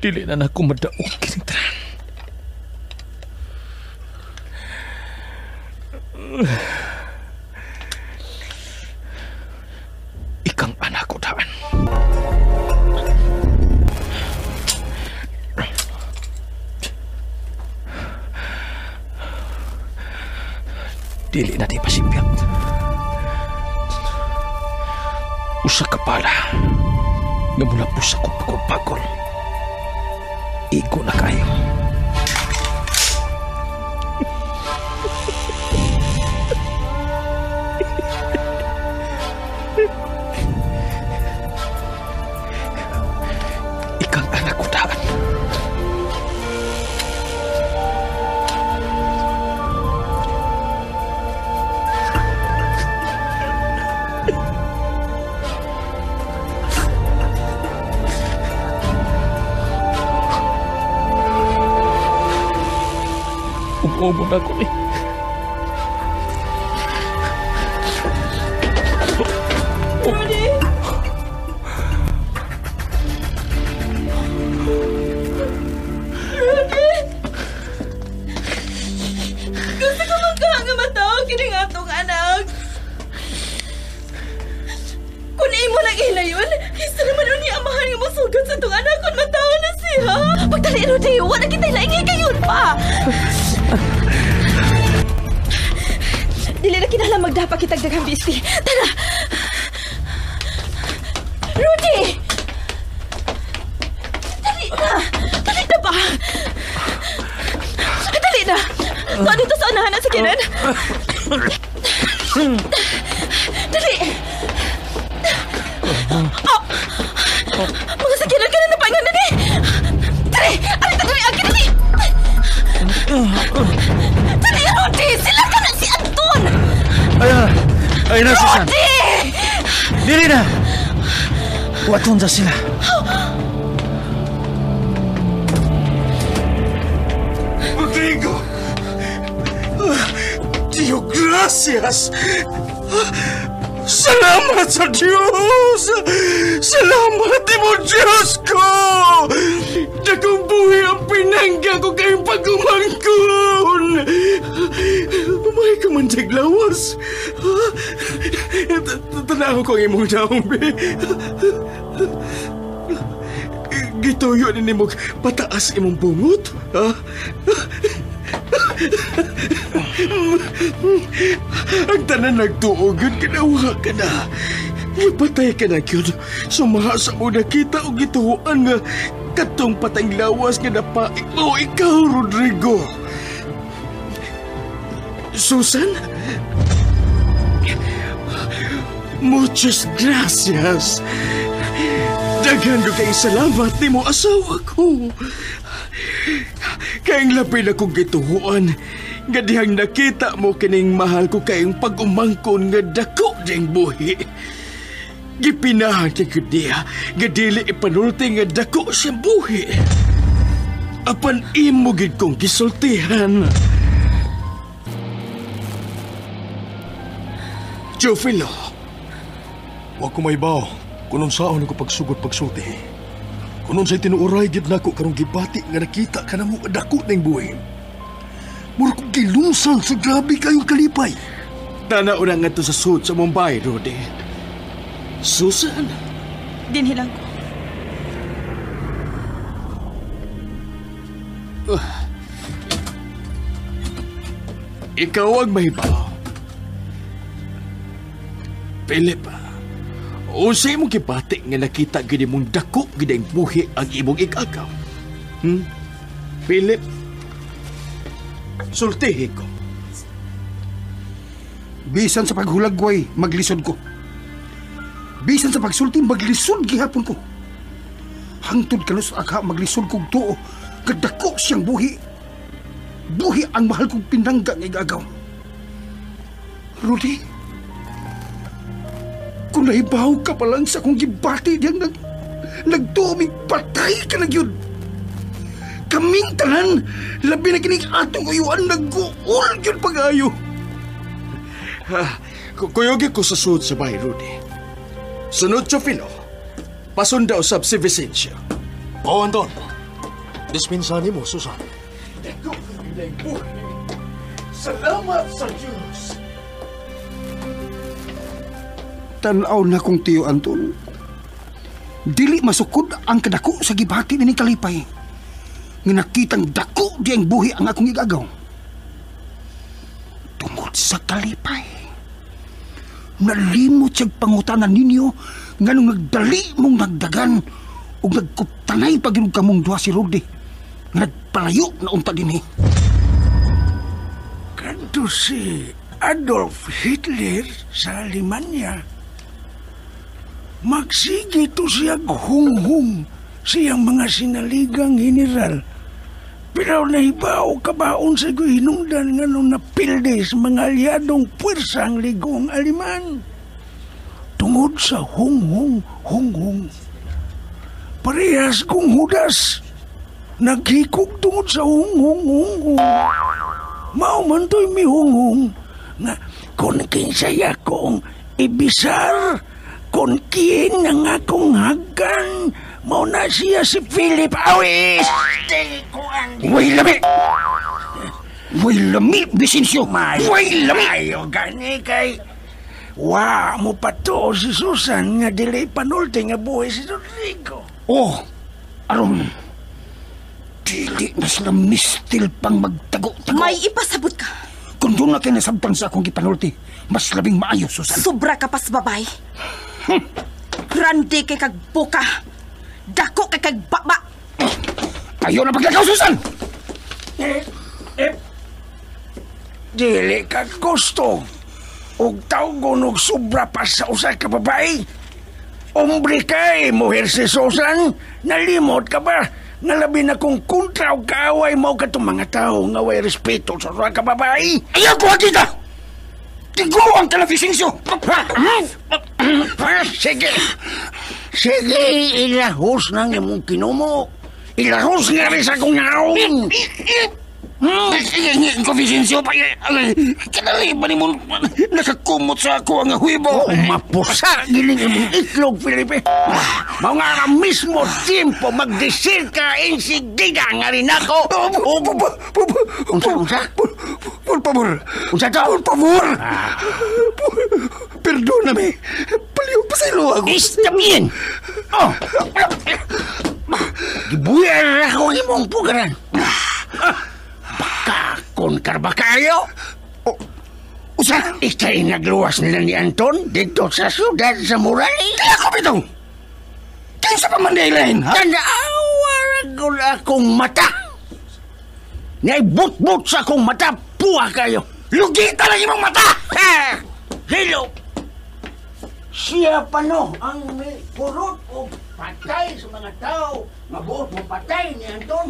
Dili na nako madaog kining tanan. Ikang anak ko daan. Dili Dili na di pasipyat. Usa ka pala nga mula po sa pagol-pagol. Igo na kayo. Ikang anak ko daan. Umumo na ko eh. Rudy! Rudy! Gusto ko magka nga matawag kining atong anak. Kung imo lang ilayon, isa naman unya amahan nga mosugat sa atong anak kung matawa na siya. Pagdali, Rudy, wala kita'y laing kayon pa. Dili na kinahanglan magdapa kitag daghang bisti. Tara! Rudy! Dali na! Dali na ba? Dali na! So, dito sa unahan na sa kinan. Dali! Oh! Mga sakinan ka na napaingan na ni! Dali! Alita, dali! Akin dali! Dali, Rudy! Sila ka na si Anton! Ayun na! Ayun na, Susan! Rudy! Dili na! Waton sa sila. Rodrigo! Dio, gracias! Salamat sa Diyos! Salamat mo, Diyos ko! Dakong buhi ang pinangga ko kayong pagumangkon! Pumay ka man taglawas! Tanaw ko ang imong naong, be. Gituyo ni mo pataas imong bungot, ha? Ang tanan nagtuog yun, kinawa ka na. Ipatay ka na yun. Sumaha sa mo nakita o gituan nga katong patang lawas nga napaik mo ikaw, Rodrigo. Susan? Muchas gracias. Daghan ko kayong salamat ni mo asawa ko. Kayang labi na kong gituhuan nga dihang nakita mo kining mahal ko kayong pag-umangkon nga dako diyang buhi. Gipinahan kay niya nga dili ipanulti nga dako siyang buhi. Apan imo gid kong gisultihan. Teofilo. Wa ko maibaw kung unsaon ako pagsugod pagsulti. Kung unsay tinuoray gid nako karong gibati nga nakita ka namo dako ning buhi. Mura kong gilungsan sa grabe kayong kalipay. Tanaw na nga to sa sud sa Mumbai, Rudy. Susan? Dinhilang ko. Ikaw ang mahibaw. Philip, unsay imong gibati nga nakita gid imong dako gid ang buhi ang imong igagaw? Philip, sultihi ko. Bisan sa paghulagway, maglisod ko. Bisan sa pagsulti, maglisod gihapon ko. Hangtod kanus agha maglisod kog tuo, kadako siyang buhi. Buhi ang mahal kong pinangga nga igagaw. Rudy, kung nahibaw ka pa lang sa akong gibati diyang nagtuoming patay ka na yun. Kaming tanan, labi na kinig atong uyuan, nag-uul yun pag-ayo. Kuyugi ko sa sud sa bahay, Rudy. Sunod, Teofilo, pasunda usab si Vicencio. Oh, Anton. Dispensani mo, Susan. Salamat sa Diyos. Tanaw na kong tiyo, Anton. Dili masukod ang kadako sa gibati ni kalipay. Nga nakitang dako di ang buhi ang akong igagaw. Tungod Nalimot sa kalipay. Nalimot siyang pangutanan ninyo nganong nagdali mong nagdagan ug nagkuptanay pa gyud kamong duha si Rudy nga nagpalayo na unta dinhi. Kadto si Adolf Hitler sa Alemanya. Magsige to siya hunghong siyang mga sinaligang general. Pero nahibaw kabaon sa hinungdan nga nung napilde sa mga aliadong puwersa ang ligong Aleman. Tungod sa hunghong hunghong. Parehas kong Judas. Naghikog tungod sa hunghong hunghong. Mao man to'y mihunghong nga kung kinsay akong ibisar, kung kiin ang akong hagan, mao na siya si Philip Awis. Way lami! Way lami, Vicencio! Way lami! Ayo gani kay wa mo pato si Susan nga dili panulti nga buhi si Rodrigo. Oh, aron dili na sila mistil pang magtago-tago. May ipasabot ka. Kung doon na kayo nasabtan sa akong gipanulti, mas labing maayo, Susan. Sobra ka pas babay. Grande kay kag buka. Dako kay kag baba. Ayaw na paglakaw, Susan! Dili ka gusto. Og tawgon og sobra pa sa usa ka babae. Ombre kay, muher si Susan. Nalimot ka ba? Nalabi na kung kontra o kaaway mo katong mga tao nga way respeto sa usa ka babae. Ayaw ko kita! Tiguang ka na, Vicencio! Sige. Sige, ilahos nang imong kinumo. Ilahos nga rin sa akong naong. Ko, Vicencio, kanali ba ni mo nakakumot sa ako ang huibo? Oh, mapusa giling imong itlog, Felipe. Mao nga mismo tiempo magdesir ka ensigida nga rin ako. Unsa, unsa? Por favor. Unsa to? Por favor. Perdóname. Palihog pa sa ilo ako. Está bien. Oh. Gibuyar ako imong pugaran. Baka kon karbakayo. Oh, usa? Ika'y nagluwas nila ni Anton dito sa siyudad sa Murali. Kaya ko bitaw. Kinsa pa man daylain, ha? Tanawa ragol akong mata. Naibut-but sa akong mata, puwa kayo. Lugita lang imong mata! Ha! Hello! Siya pa no ang may purot o patay sa mga tao. Mabuot mo patay ni Anton.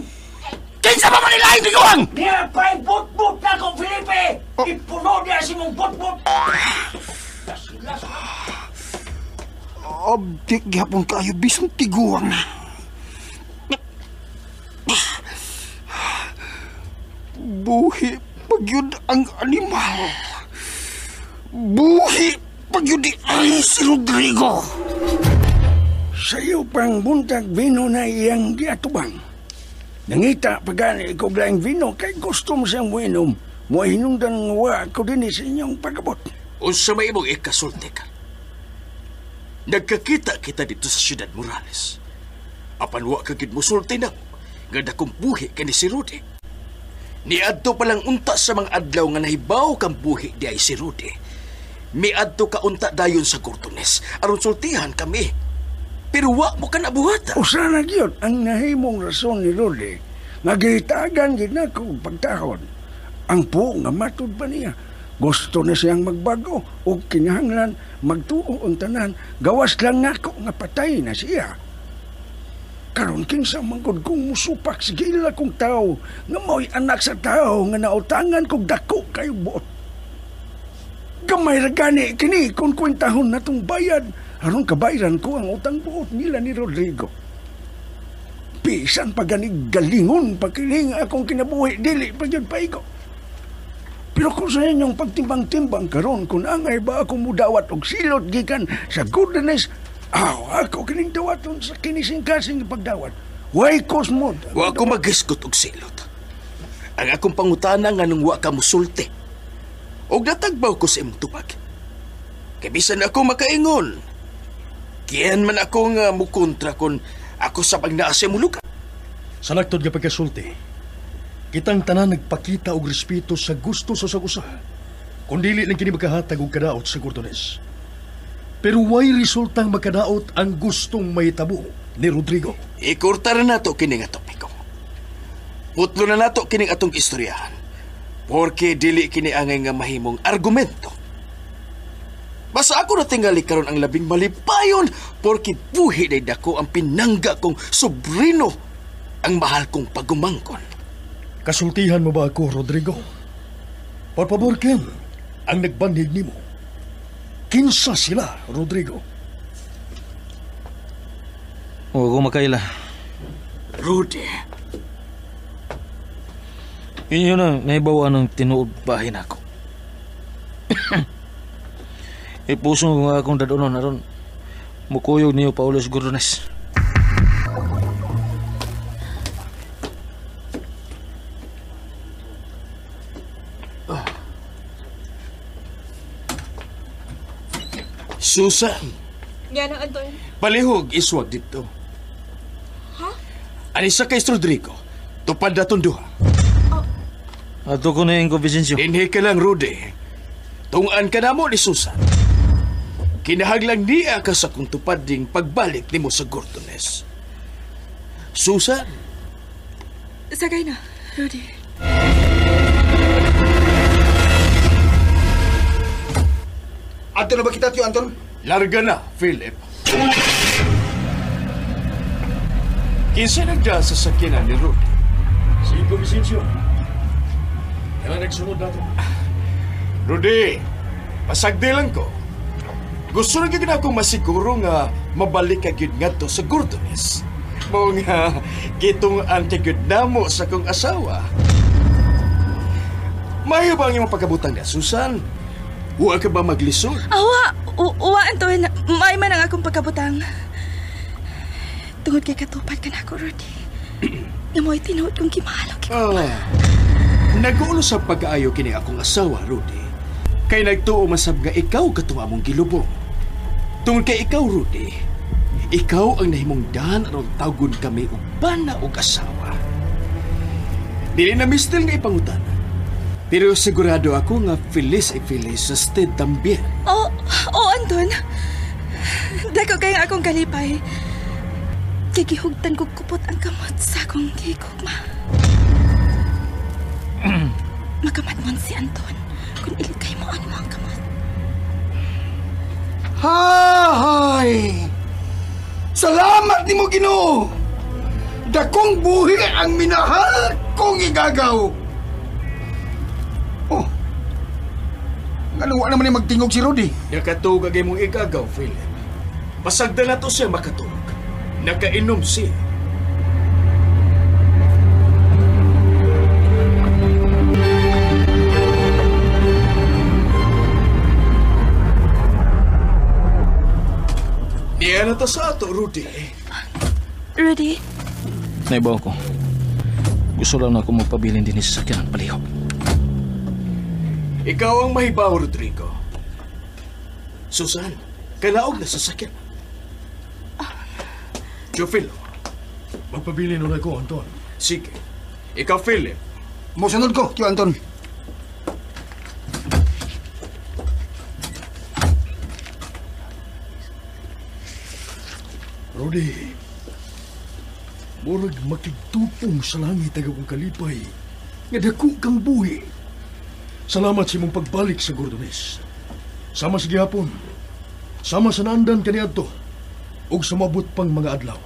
Kinsa pa man ilain, tiguang? Niya pa'y but-but na akong Felipe! Oh. Ipuno niya si mong but-but! Abdik gihapon kayo, bisang tiguang na. Buhi pagyud ang animal. Buhi pagyud ay si Rodrigo. Sayo pang buntag vino na iyang giatubang. Nangita pagani ko laing vino kay gusto mo siyang muinom. Muhinungdan nga ko din sa inyong pagabot. Unsa may imong ikasulti ka? Nagkakita kita dito sa Ciudad Morales. Apan wa ka gid mosulti na nga dakong buhi kani si Rudy. Niadto pa lang unta sa mga adlaw nga nahibaw kang buhi di ay si Rudy. Miadto ka unta dayon sa Cortones aron sultihan kami. Pero wa mo ka nabuhata. Usa na gyud ang nahimong rason ni Rudy nga gihitagan gid nako pagtahon. Ang puo nga matud pa niya. Gusto na siyang magbago ug kinahanglan magtuo ang tanan. Gawas lang nako nga patay na siya. Karon kinsa man gud kung musupak sa gila kong tao nga mao'y anak sa tao nga nautangan kog dako kayo buot. Gamay ra gani kini kung kwentahon natong bayad aron kabayran ko ang utang buot nila ni Rodrigo. Bisan pa gani galingon pagkiling akong kinabuhi dili pa gyud paigo. Pero kung sa inyong pagtimbang-timbang karon kung angay ba ako mudawat og silot gikan sa goodness, aw, ako kining dawaton sa kinising-kasing pagdawat. Way kosmod. Wa ko magisgot og silot. Ang akong pangutana nga nung wa ka musulti. Og natagbaw ko sa imong tubag. Kay bisan ako makaingon. Kiyan man ako nga mukontra kon ako sa pag naa sa imong lugar. Sa lagtod nga pagkasulti, kitang tanan nagpakita og respeto sa gusto sa usag-usa. Kung dili lang kini makahatag og kadaot sa Gordones. Pero way resultang makadaot ang gustong mahitabo ni Rodrigo. Ikurta na nato kini nga topiko. Putlo na nato kining atong istoryahan. Porque dili kini angay nga mahimong argumento. Basta ako natingali karon ang labing malipayon porque buhi day dako ang pinangga kong sobrino ang mahal kong pagumangkon. Kasultihan mo ba ako, Rodrigo? Por pabor, Ken, ang nagbanhig nimo. Kinsa sila, Rodrigo? Huwag ko makaila. Rudy. Yun ang naibawa ng tinuod bahin ako. Ipuso ko nga akong dadonon aron mukuyog niyo Paulo Gordones. Susan. Nga na, Anton. Palihog iswag dito. Ha? Anisa kay Rodrigo. Tupad na itong duha. Oh. Ato ko na yung Vicencio. Dinhi ka lang, Rudy. Tungan ka na mo ni Susan. Kinahanglan niya ka sa kung tupad ding pagbalik nimo sa Gordones. Susan. Sagay na, Rudy. Ato na ba kita, Tio Anton? Larga na, Philip. Kinsa nagdaan sa sakyanan ni Rudy? Si Ingo Vicencio. Kailan nagsunod na ito? Rudy, pasagdi lang ko. Gusto na gyud akong masiguro nga mabalik ka gyud ngadto sa Gordones. Mao nga gitung-an ka gyud namo sa kong asawa. Mayo ba ang imong pagkabutang na, Susan? Huwag ka ba maglisod? Awa! Uwa, Anton. May man ang akong pagkabutang. Tungod kay katupad ka na ako, Rudy. Nga mo'y tinuod kong kimahal ang kikuma. Nag-uulo sa pag-aayo kini akong asawa, Rudy. Kay nagtuo masab nga ikaw katong among gilubong. Tungod kay ikaw, Rudy, ikaw ang nahimong daan aron tawgon kami og bana og asawa. Dili na mistil nga ipangutana. Pero sigurado ako nga Feliz ay Feliz sa sted tambien. Oh, oh, Anton. Dako kay akong kalipay. Kay gihugtan kog kupot ang kamot sa akong gihigugma. Makamatmon si Anton kung ilikay mo ang mga kamot. Hay! Salamat nimo Ginoo. Dakong buhi ang minahal kong igagaw. Oh. Ngano wa naman ni magtingog si Rudy? Nakatug ang imong igagaw, Philip. Pasagdan na to siya makatug. Nakainom siya. Niya na to sa ato, Rudy. Rudy? Naibaw ko. Gusto lang na ako magpabilin din sa sakyanan palihog. Ikaw ang mahibaw, Rodrigo. Susan, kalaog na sasakyan. Teofilo. Magpabilin na ko, Anton. Sige. Ikaw, Philip. Mosunod ko, Tio Anton. Rudy, murag makigtupong sa langit ang akong kalipay. Nga dako kang buhi. Salamat sa imong pagbalik sa Gordones. Sama sa gihapon. Sama sa naandan kaniadto. Ug sa mabot pang mga adlaw.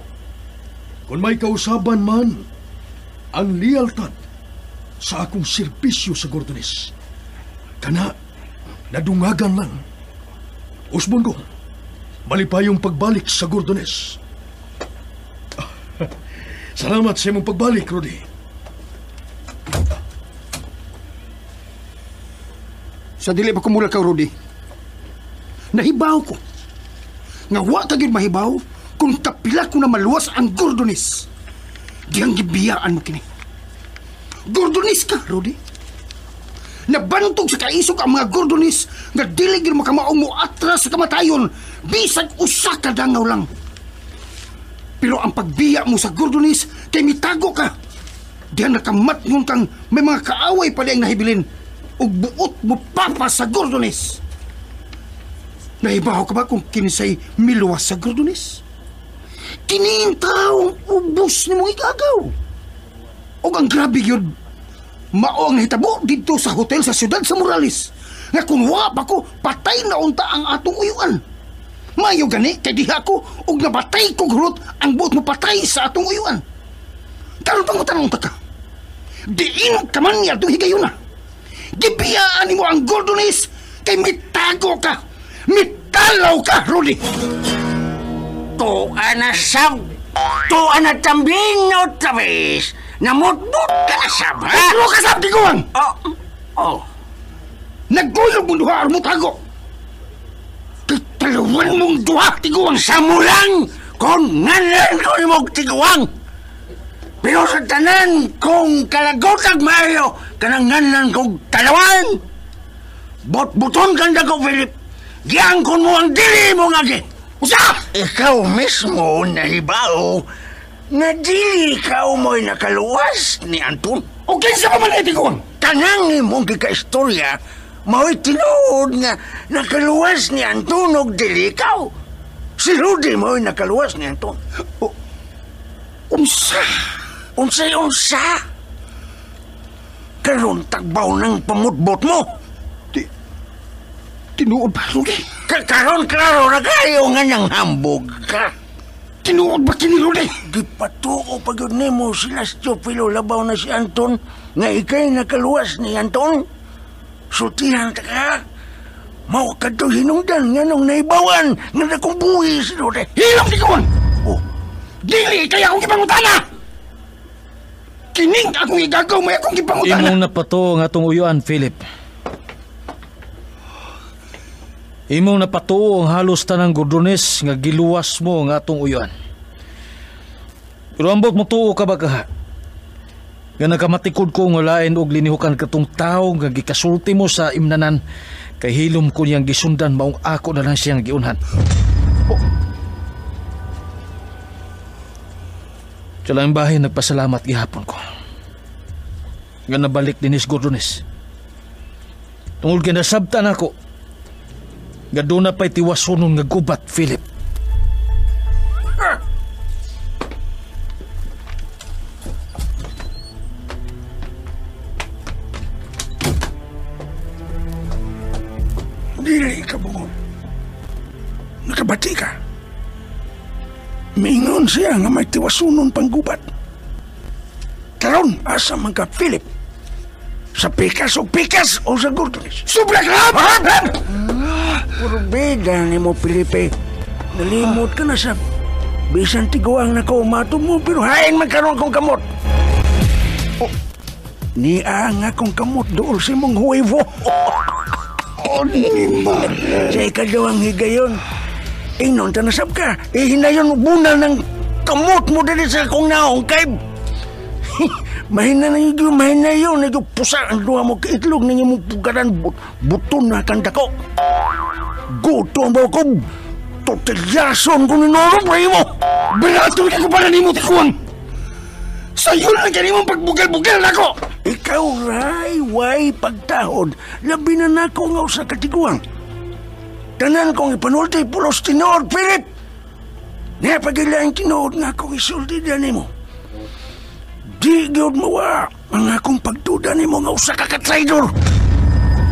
Kung may kausaban man, ang lealtad sa akong serbisyo sa Gordones. Kana, nadungagan lang. Usbon ko, malipayong pagbalik sa Gordones. Salamat sa imong pagbalik, Rudy. Sa dili pa kumula ka, Rudy. Nahibaw ko. Nga wa ka gyud mahibaw kung kapila ko na maluwas ang Gordones. Diyang gibiyaan mo kini. Gordones ka, Rudy. Nabantog sa kaisog ang mga Gordones nga dili gyud makamaong mo atras sa kamatayon bisag usa ka dangaw lang. Pero ang pagbiya mo sa Gordones kay mitago ka. Diyan nakamatngon kang may mga kaaway pa diyang nahibilin. ug buot mo papa sa Gordones. Nahibaw ka ba kung kinsay miluwas sa Gordones? Kini ang taong ubos ni mong igagaw. Og ang grabe yun, mao ang nahitabo dito sa hotel sa siyudad sa Morales. Nga kung wa pa ko, patay na unta ang atong uyuan. Mayo gani, kay diha ko, og nabatay kog hurot ang buot mo patay sa atong uyuan. Karon pangutanong ta ka. Diin ka man niya itong higayon na. Gibiyaan mo ang Gordones kay mitago ka. Mitalaw ka, Rudy. Tuan na sab. Tuan na tambing otra vez. Namutbut ka na sab, ha? Ano ka sab, tiguang? Oh. Oh. Nagkuyog mong duha ar mo tago. Kitalawan mong duha, tiguang. Sa mulang, kung ngalan ko ni mong tiguang. Pero sa tanan, kung kalagotag maayo, kanang ngalan kong talawan. Bot-buton kang dako, Philip. Giangkon mo ang dili mo nga gi. Usa! Ikaw mismo nahibaw na dili ikaw mo'y nakaluwas ni Anton. O kinsa pa man ay tiguang? Tanang imong gikaistorya, mao'y tinuod nga nakaluwas ni Anton og dili ikaw. Si Rudy mo'y nakaluwas ni Anton. O, unsa? Unsay unsa? Karon tagbaw ng pamutbot mo. Tinuod ba, Rudy? Karon klaro na kayo nga nang hambog ka. Tinuod ba kini, Rudy? Gipatuo pa gyud nimo sila si Teofilo labaw na si Anton nga ikay nakaluwas ni Anton. Sultihan ta ka. Mao kadto hinungdan nga nung naibawan nga dakong buhi si Rudy. Hilom tiguang! Oh. Dili kay akong gipangutana! Kining akong igagaw may akong gipangutana! Imong napatuo ang atong uyuan, Philip. Imong napatuo ang halos tanang Gordones nga giluwas mo ang atong uyuan. Pero ambot mo tuo ka ba kaha? Nga nakamatikod ko nga lain og linihukan katong tao nga gikasulti mo sa imnanan kay hilom ko niyang gisundan maong ako na lang siyang giunhan. Oh. Sa lang bahay nagpasalamat gihapon ko. Nga nabalik dinis Gordones. Tungod kay nasabtan ako nga doon na pa'y tiwasunon nga gubat, Philip. Dili ka, bungon. Nakabati ka. Mingon siya nga may tiwasunon pang gubat. Karon, asa man ka, Philip? Sa pikas o pikas o sa Gordones? Sobra ka! Purbida ni mo, Felipe. Nalimot ka na sa bisan tiguang na kaumato mo, pero hain man karon kong kamot. Oh, niya nga kong kamot dool sa mong huwevo. Oh, ni Mare. Sa ikadawang higayon, ingnon tanasab ka, ihinayon mo bunal ng kamot mo dali sa akong naong kay. Mahina na yun, mahina yun. Ito pusa ang duha mo kaitlog ninyo mong pugaran, buton na kang dako. Gutom ba ko? Totelyason ko ni Noro, pre mo! Berato ka ko pala ni mo, tikuang! Sayo lang ka nimong pagbugal-bugal na ko! Ikaw, ray, way, pagtahod. Labi na nako nga usa ka tiguang. Tanan kong ipanulti, pulos tinuod, Philip! Niya pagilaing tinuod nga akong isulti na nimo. Di gyud mawa ang akong pagduda nimo nga usa ka ka-traidor!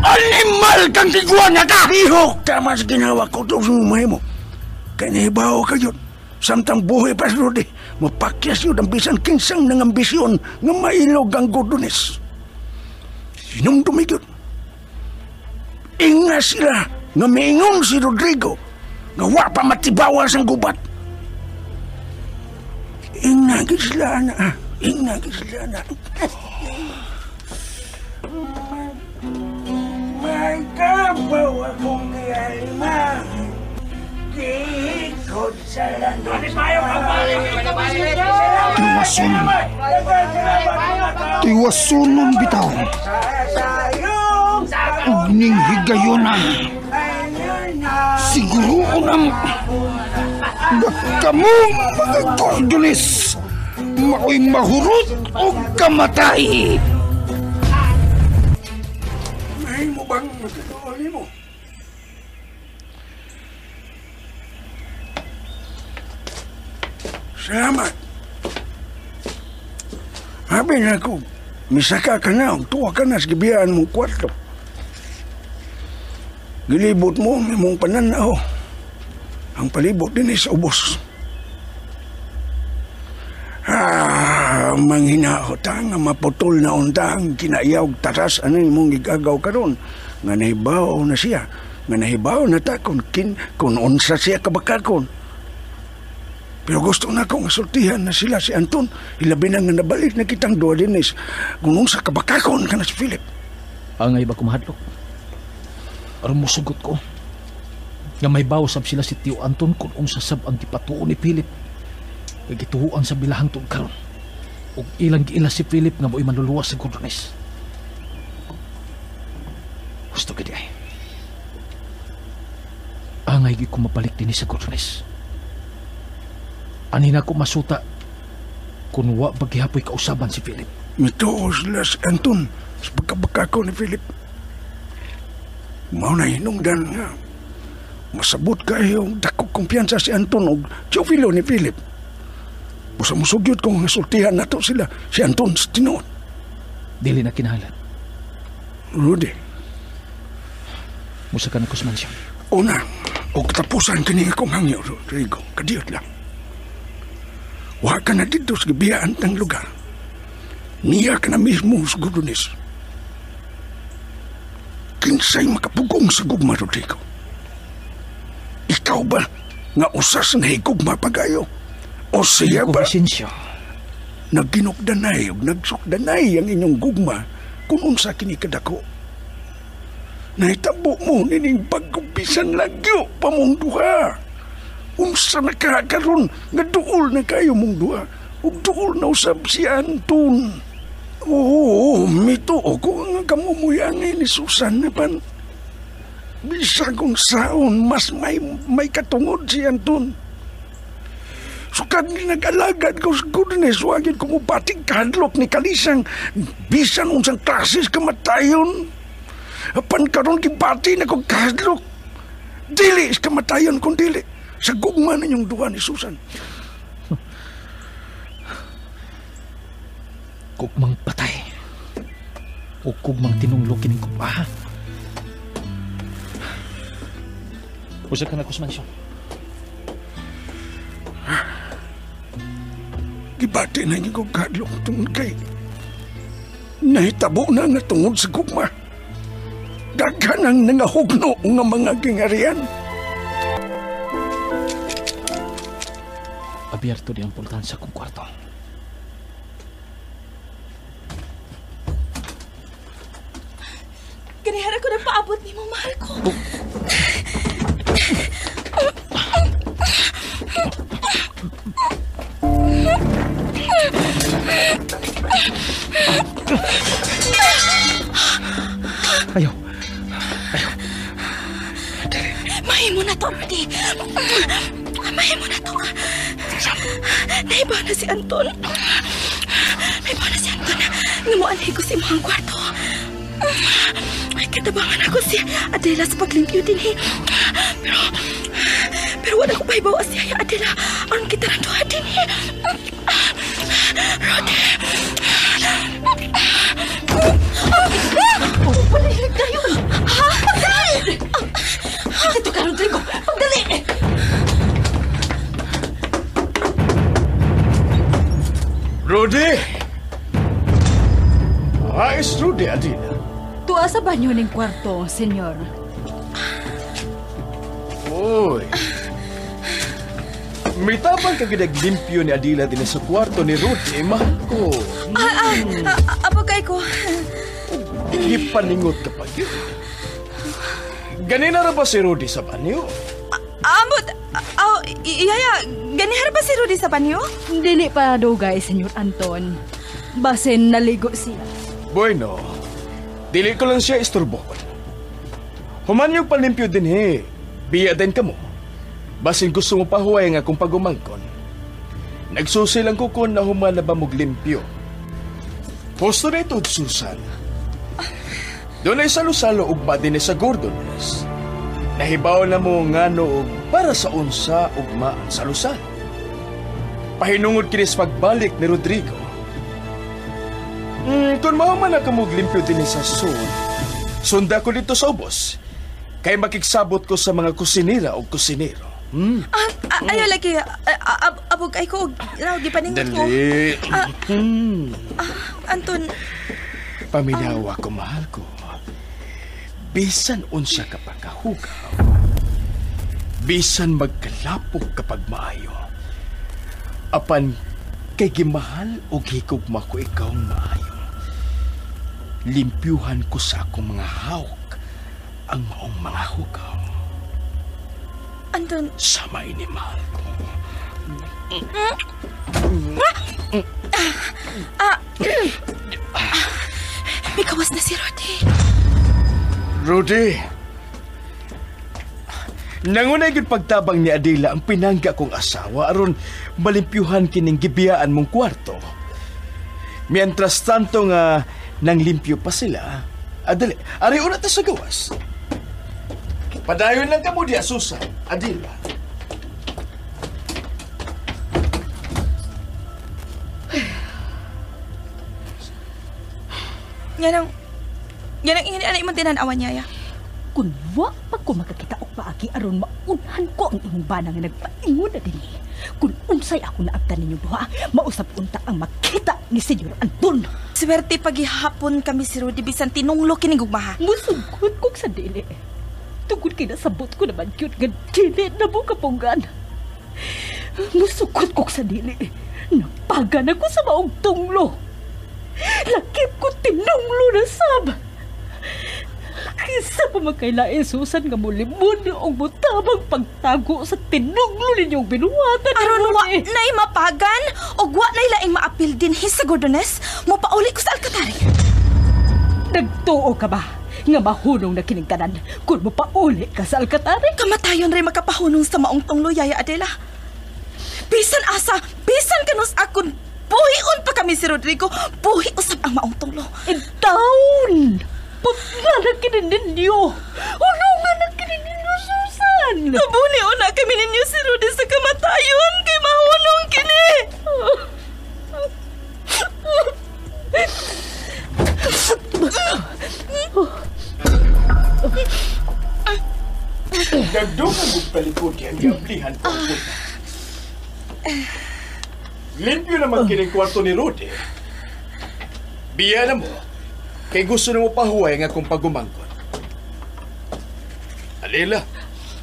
Animal kang tiguan nga ka! Lihok! Tama sa ginawa ko ito sa umay mo. Kaya nahibaw ka yun. Samtang buhay pa sa Rudy, mapakyas yun ang bisan kinsang ng ambisyon nga mailog ang Gordones. Sinumdumi yun. Inga sila nga miingon si Rodrigo nga wa pa matibawan sang gubat. Ingna gid sila na. Ingna gid sila na. May kabaw akong gialma. Giikot sa landong. Tiwasunon. Tiwasunon bitaw. Ug ning higayonan. Siguro nang nga kamong mga Gordones mao'y mahurot o kamatay. Salamat. Habi na ko, misaka ka na, tuwa ka na sa gibiyaan mong kwarto. Gilibot mo ang imong pananaw. Ang palibot din sa ubos. Ah, manghinaot nga maputol na unta ang kinaiyaw taras ano imong gigagaw karon nga nahibaw na siya, nga nahibaw na ta kung kung unsa siya kabakakon. Pero gusto na akong asultihan na sila si Anton, ilabi na nga nabalik na kitang duha dinis kung unsa kabakakon ka na si Philip. Angay ba kumahadlok? Aron mosugot ko nga may bawsab sila si Tio Anton kung unsa sab ang gipatuo ni Philip. Kay gituhuan sa bilahang tuod karon. Ug ilang giila si Philip nga mo'y manluluwas sa Gordones. Gusto gid ay. Angay gid ko mabalik dinhi sa Gordones. Ani na ko masuta kung wa ba gihapoy kausaban si Philip. Mituo sila si Anton sa pagkabakako ni Philip. Mao na hinungdan nga masabot kayo dako kumpiyansa si Anton og Teofilo ni Philip. Busa musugyot kung nasultihan nato sila si Anton sa tinuod. Dili na kinahanglan. Rudy. Musa ka na kusmansyon. Una, og katapusan kini akong hangyo, Rodrigo. Kadiyot lang. Wa ka na dito sa gibiyaan tang lugar. Niya ka na mismo sa Gordones. Kinsay makapugong sa gugma, Rodrigo? Ikaw ba nga usas na higugma pagayo? O siya ba nagginukdanay o nagsukdanay ang inyong gugma kung unsa kini kadako? Nahitabo mo nining pagkumpisan lagyo pa mong duha. Unsa na kakaroon nga duol na kayo mong duha ug duol na usab si Anton. Oo, mituo ko nga kamumuyan ni Susan na pan. Bisag kung saon, mas may katungod si Anton. Sukad ni nag-alagad ko sa goodness, wagin ko mubating kahadlok ni Kalisang, bisan unsang klases kamatayon. Apan karon gibati na kong kahadlok. Dili is kamatayon kung dili. Sa gugma ninyong duha ni Susan. Kugmang patay. O kugmang tinunglo kining gugma. Usa ka na kusmansyon. Gibati na niyo kong kahadlok tungod kay nahitabo na nga tungod sa gugma. Daghan ang nangahugno nga mga gingarian. Abierto di ang pultahan sa kong kwarto. Ganihara ko na paabot ni mo, mahal ko. Oh. Ayaw. Ayaw. Dali. Mahimo na to, Rudy. Mahimo na to. Naiba na si Anton. Naiba na si Anton. Ngamuanay ko sa imong kwarto. Ay, katabangan ako si Adela sa paglimpyo din eh. Pero wala ko pahibaw si Adela. Aron kita ng duha din eh. Rudy. Palilig na yun! Ha? Pagdali! Ito ka, Rodrigo! Pagdali! Rudy! Ayos, Rudy, Adina. Tuwa sa banyo ng kwarto, senyor. Uy. May tabang ka ginaglimpyo ni Adila din sa kwarto ni Rudy, mahal ko. Apagay ko. Gipaningot ka pa yun. Ganina ra ba si Rudy sa banyo? Ambot, iyaya, ganina ra ba si Rudy sa banyo? Dili pa dugay, Senyor Anton. Basin naligo siya. Bueno, dili ko lang siya isturbon. Human yung palimpyo din he. Biya din ka mo. Basin gusto mo pahuway nga kung pagumangkon. Nagsusi lang ko kung nahuman na ba moglimpyo. Posto na ito, Susan. Doon ay salo-salo ugma din sa Gordones. Nahibaw na mo nga noog para sa unsa ugma ang salo-salo. Pahinungod kini sa pagbalik ni Rodrigo. Kung mao man na kamog limpyo din sa sud, sunda ko dito sa ubos. Kay makigsabot ko sa mga kusinera o kusinero. Ayaw lagi, abog ay ko, gipaningot ko. Dali. Anton. Paminawa ko, mahal ko. Bisan unsa ka pagkahugaw, bisan magkalapok kapag maayo, apan kay gimahal o gihigugma ko ikaw maayo, limpyuhan ko sa akong mga hawk ang maong mga hugaw. Anton. Sama ini, mahal ko. Mikawas na si Rudy. Rudy! Nangunay gyud pagtabang ni Adela ang pinangga kong asawa aron malimpyuhan kining gibiyaan mong kwarto. Mientras tanto nga nang limpyo pa sila, adali, ari una ta sa gawas. Padayon lang kamo diya, Susan, Adela. Yan ang ingin ana imong tinan-awan niya, ya. Kun wa pa ko makakita og paagi aron maunhan ko ang imong bana nga nagpaingon na dinhi. Kun unsay ako naabtan ninyong duha, mausap unta ang makita ni Senyor Anton. Swerte paghihapon kami si Rudy bisan tinunglo kining gugmaha. Musugot kog sa dili. Tungod kay nasabot ko naman cute nga dili na mo kapunggan. Musugot kog sa dili. Napagan ako sa maong tunglo. Lakip ko tinunglo na sab. Kisa pa magkailain, Susan, nga mulimon o mutabang pagtago sa tinunglo ninyong binuhatan. Aron wa na'y mapagan o wa na'y laing maapil din sa Gordones, mupauli ko sa Alcatari. Nagtuo ka ba nga mahunong na kining tanan kung mupauli ka sa Alcatari? Kamatayon rin makapahunong sa maong tunglo, Yaya Adela. Bisan asa, bisan kanus akon, buhion pa kami si Rodrigo, buhi usab ang maong tunglo. In town! Putla na kini ninyo! Unungan na kini ninyo, Susan! Nabuni una kami ninyo si Rudy sa kamatayon kay mahunong kini! Dagdungan mong talikod ang giablihan ko. Limpyo naman kining kwarto ni Rudy. Biya na mo, kay gusto na mo pahuway nga kung pagumangkot. Alila.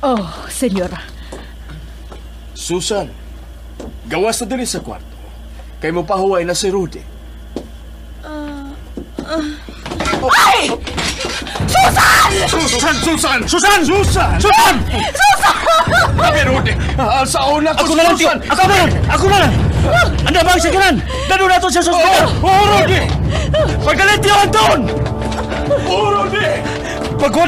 Oh, senyora. Susan, gawas na diri sa kwarto. Kay mo pahuway na si Rudy. Ay! Susan! Susan! Susan! Susan! Susan! Susan! Susan! Sabi, Rudy! Sa una ko, ako na lang, Susan! Ako na lang! Ako na lang! Anda bang sa kanan? Dado na ito siya sa hospital! Oh, Rudy! Pagalit niyo, Anton! Oh, Rudy! Pagod!